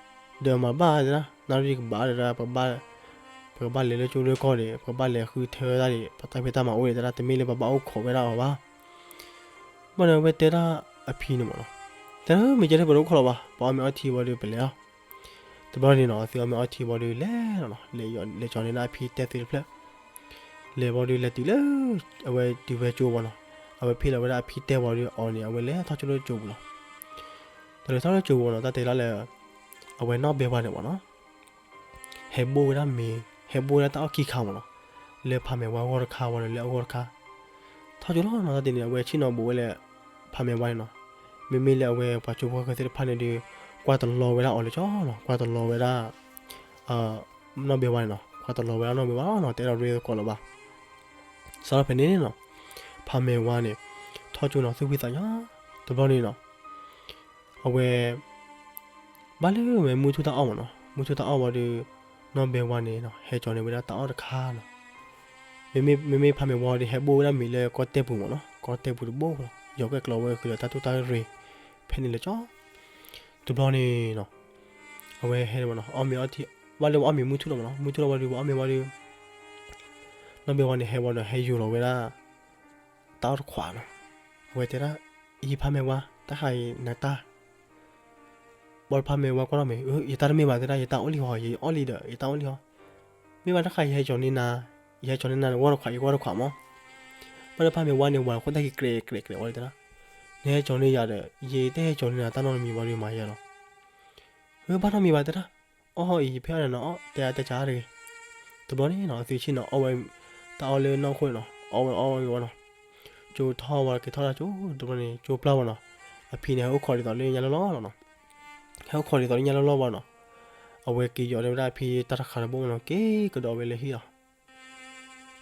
ဒီးမၤဘၣ်တဲဒၣ် နၣ်ရံၣ်ကဘၣ်တဲဒၣ် ပကဘၣ် ပကဘၣ်လဲၤလၢကၠိလၢကီၢ်န့ၣ် ပကဘၣ်လဲၤဃုထၢတၢ်န့ၣ် ပတၢ်ဖံးတၢ်မၤအိၣ်န့ၣ် တဲဒၣ် တမ့ၢ်လၢပဘၣ်အိၣ်ခိးဝဲဒၣ်အီၤဘၣ်. ဘၣ်ဒီးအဝဲတဲဒၣ်အဖံန့ၣ်မၢ်နီၤ, တဲဒၣ်မ့ၢ်ကဲထဲပတအိၣ်ခိးလီၤဘၣ် ပအီၣ်မ့ၤအီထံဝံၤဒီးပလဲၤလီၤ. တဘျီန့ၣ်နီၤ သုအီၣ်မ့ၤအီထံဝံၤဒီးလဲၤလီၤနီၤ, လဲၤကၠီၤန့ၢ်ဒၣ်အဖံတဲသ့တဖျၢၣ် လဲၤဝံၤဒီးလဲၤတုၤလၢ အဝဲတုၤဖဲကၠိဝံၤနီၤ, အဝဲဖ့ၣ်လီၤဝဲဒၣ်အဖံတဲဝံၤဒီးအီၤန့ၣ် အဝဲလဲၤထီၣ်ကၠိလၢကၠိပူၤလီၤ. တၢ်လဲၤထီၣ်လၢကၠိပူၤနီၤ တၢ်တဲလီၤလၢ အဝဲနီၢ်ဘဲဝါန့ၣ်မၢ်နီၤ ဟဲဘိၣ်ဝဲဒၣ်မ့ၤ ဟဲဘိၣ်ဝဲဒၣ်တၢ်အီၣ်ခံခါမၢ်နီၤ, လၢဖးမဲာ်ဝါဂီၢ်တခါဝံၤဒီးလၢအဂီၢ်တခါ ထီၣ်ကၠိလီၤနီၤ. တၢ်တဲန့ၣ် အဝဲဆ့ၣ်နီၤဘူးဝဲလၢ ဖးမဲာ်ဝါန့ၣ်နီၤ, မ့မ့ၢ်လၢအဝဲပှၤကၠိဖိဃၢၤသ့ၣ်တဖၣ်န့ၣ်ဒီး ကွၢ်တလီၤဝဲဒၣ်အီၤလၢကၠီနီၤ, ကွၢ်တလီၤဝဲဒၣ် နီၢ်ဘဲဝါန့ၣ်နီၤ, ကွၢ်တလီၤဝဲဒၣ်နီၢ်ဘဲဝါလီၤနီၤ, တအဲၣ်ဒိးရ့သကိးလၢၤဘၣ်. စးထီၣ်ဖဲန့ၣ်န့ၣ်နီၤ ဖးမဲာ်ဝါန့ၣ် ထီၣ်ကၠိနီၤ သူၣ်ဖှံသးညီ, တဘျီန့ၣ်နီၤ အဝဲ ဘၣ်လၢအဝဲမုၢ်ထူၣ်တၢ်အီၣ်မၢ်နီၤ, မုၢ်ထူၣ်တၢ်အီၣ်ဝံၤဒီး နီၢ်ဘဲဝါန့ၣ်နီၤ ဟဲကၠီၤန့ၢ်ဝဲဒၣ်တၢ်အီၣ်တခါနီၤ. မ့မ့ၢ် မ့မ့ၢ်ဖးမဲာ်ဝါဒီး ဟဲဘိၣ်ဝဲဒၣ်မ့ၤလၢကီၢ်တဲၣ်ပူၤမၢ်နီၤ, ကီၢ်တဲၣ်ပူၤတဘိလီၤ, ယီၤကွဲၢ်ကျီဝဲဃုာ်ဒီးတၢ်တိၢ်တၢ်ရ့ၤ ဖဲန့ၣ်လၢကၠီ တဘျီန့ၣ်နီၤ အဝဲဟဲမၢ်နီၤ အီၣ်မ့ၤအီထံ ဘၣ်လၢပအီၣ်မ့ၤမုၢ်ထူၣ်လီၤမၢ်နီၤ, မုၢ်ထူၣ်လီၤဝံၤဒီး ပအီၣ်မ့ၤဝံၤဒီး နီၢ်ဘဲဝါန့ၣ် ဟဲဝံၤဒီး ဟဲယိာ်လီၤဝဲဒၣ် တၢ်အီၣ်တခွးနီၤ. အဝဲတဲဒၣ် အံၤဖးမဲာ်ဝါ တၢ်ဃးအံၤနတၢ် ဘၣ်ဒီးဖးမဲာ်ဝါကွၢ်ထီၣ်မ့ၢ် ယတၢ်တမ့ၢ်ဘၣ်တဲဒၣ် ယတၢ်အီၣ်လံဟီ ယအီၣ်လံဒီး ယတၢ်အီၣ်လံဟီ, မ့ၢ်ဘၣ်တၢ်ဃး ယဟဲကၠီၤန့ၢ်နၤ, ယဟဲကၠီၤန့ၢ်နၤ ဂီၢ်တခွး ယဂီၢ်တခွးမၢ်. ဘၣ်ဒီးဖးမဲာ်ဝါန့ၣ် ဝၤခိၣ်တၢ်ခံ ကြဲးကြဲးကြဲးဝဲတဲဒၣ် နဟဲကၠီၤန့ၢ်ယၤဒီး ယတဟဲကၠီၤန့ၢ်နၤ တၢ်နီတမံၤဘၣ်ဒီးမၤယဲလီၤ. ဘၣ်နီတမံၤဘၣ်တဲဒၣ် အီၣ်ဟီအံၤ ဖဲအီၣ်န့ၣ်နီၤ တဲအါတဲကၢ်တဂ့ၤ. တဘျီန့ၣ်နီၤ အသုဆ့ၣ်နီၤ အီၣ်ဝဲ တၢ်အီၣ်လၢနီၢ်ခိၣ်န့ၣ်နီၤ အီၣ်ဝဲအီၣ်ဝဲဝဲနီၤ, ကၠိထီၣ်ဝဲက့ၤထီၣ်တၢ်ကၠိ တဘျီန့ၣ် ကၠိပျၢ်ဝဲနီၤ, အဖံန့ၣ် ဟဲအိၣ်ခိးဒ်သိးလၢညါလီၢ်လီၢ်လီၤနီၤ. ဟဲအိၣ်ခိးဒ်သိးလၢညါလီၢ်လီၢ်ဘၣ်နီၤ, အဝဲက့ၤယီၤန့ၢ်ဝဲဒၣ်အဖံတၢ်တခါတဘိနီၤ က့ၤကဒီးဝဲလၢဟံၣ်လီၤ.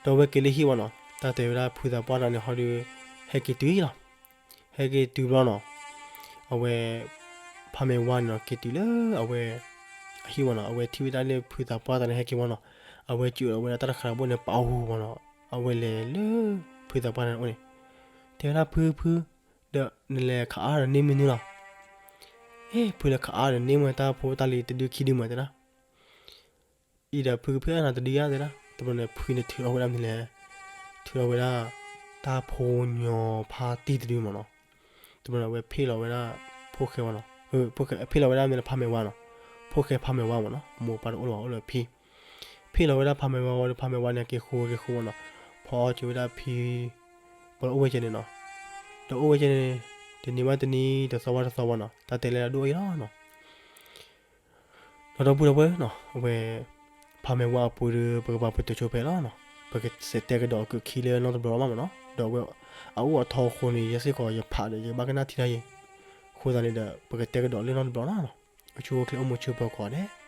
ဒီးအဝဲက့ၤလၢဟံၣ်ဝဲနီၤ တၢ်တဲဝဲဒၣ်ဖုသးပှၢ်တဂၤန့ၣ်ဟီဒီး ဟဲက့ၤတုၤလီၤ. ဟဲက့ၤတုၤဘျီနီၤ အဝဲ ဖးမဲာ်ဝါန့ၣ်နီၤ က့ၤတုၤလၢအဝဲ အဟံၣ်ဝဲနီၤ အဝဲထံၣ်ဝဲဒၣ်လၢဖုသးပှၢ်တဂၤန့ၣ် ဟဲက့ၤဝဲနီၤ, အဝဲစံးဝဲဒၣ်တၢ်တခါတဘိန့ၣ် ပာ်အူဝဲနီၤ, အဝဲလဲၤလၢ ဖုသးပှၢ်တဂၤန့ၣ်အိၣ်န့ၣ် တဲဝဲဒၣ်ဖုဖု ဒီးနလဲၤခးအါဒီးန့ၢ်မနုၤလီၤ. အ့ ဖုလဲၤခးအါဒီးန့ၢ်မ့ၢ်တၢ်ဖိတၢ်လံၤတဒုခံဒုမ့ၢ်တဲဒၣ် အံၤဒီးဖုကဖံးအါနၤတဒုဧါတဲဒၣ်, တဘျီန့ၣ် ဖုန့ၣ်ထုးထီၣ်ဝဲဒၣ်မနုၤလဲၣ်, ထုးထီၣ်ဝဲဒၣ် တၢ်ဖိညီဖါတံၢ်တဒုမ့ၢ်နီၤ, တဘျီန့ၣ် အဝဲဖ့ၣ်လီၤဝဲဒၣ် ဖိၣ်ဃဲဝဲနီၤ, ဖ့ၣ်လီၤဝဲဒၣ်မနုၤလဲၣ် ဖးမဲာ်ဝါနီၤ, ဖိၣ်ဃဲဖးမဲာ်ဝါမ့ၢ်နီၤ, အမိၢ်အပၢ်တအိၣ်လၢၤဘၣ် အိၣ်လၢဖံ ဖ့ၣ်လီၤဝဲဒၣ်ဖးမဲာ်ဝါဝံၤဒီး ဖးမဲာ်ဝါန့ၣ် က့ၤဃူက့ၤဃူဝဲနီၤ, ဖီအီၣ်က့ၤဝဲဒၣ်ဖံ ဘၣ်ဒီးအိၣ်ဝဲကဲန့ၣ်နီၤ, ဒီးအိၣ်ဝဲကဲန့ၣ် တနံၤဘၣ်တနံၤ တသီဘၣ်တသီဝဲနီၤ, တၢ်တဲလဲၤဒိၣ်အံၤလီၤနီၤ. ဒီးဒီပုၢ်ဒီဝဲၢ်နီၤ အဝဲ ဖးမဲာ်ဝါအပူၤဒီး ပကဘၣ်ပတုာ်ဆိဖဲလီၤနီၤ, ပကစဲးတဲကဒီးအကုၢ်ခံလၢနီတဘျီလီၤမ့ၢ်နီၤ, ဒီးအဝဲ အအိၣ်အထီအဃိန့ၣ် ယဲစ့ၢ်ကီးယဖးဒီး ယကဘၣ်ကနၣ်ထံတၢ်အံၤ, အဃိသတးန့ၣ်ဒီး ပကတဲကဒီးလၢနီတဘျီလီၤနီၤ, အဆိအချ့အိၣ်မူဆူပၢၤကီးန့ၣ်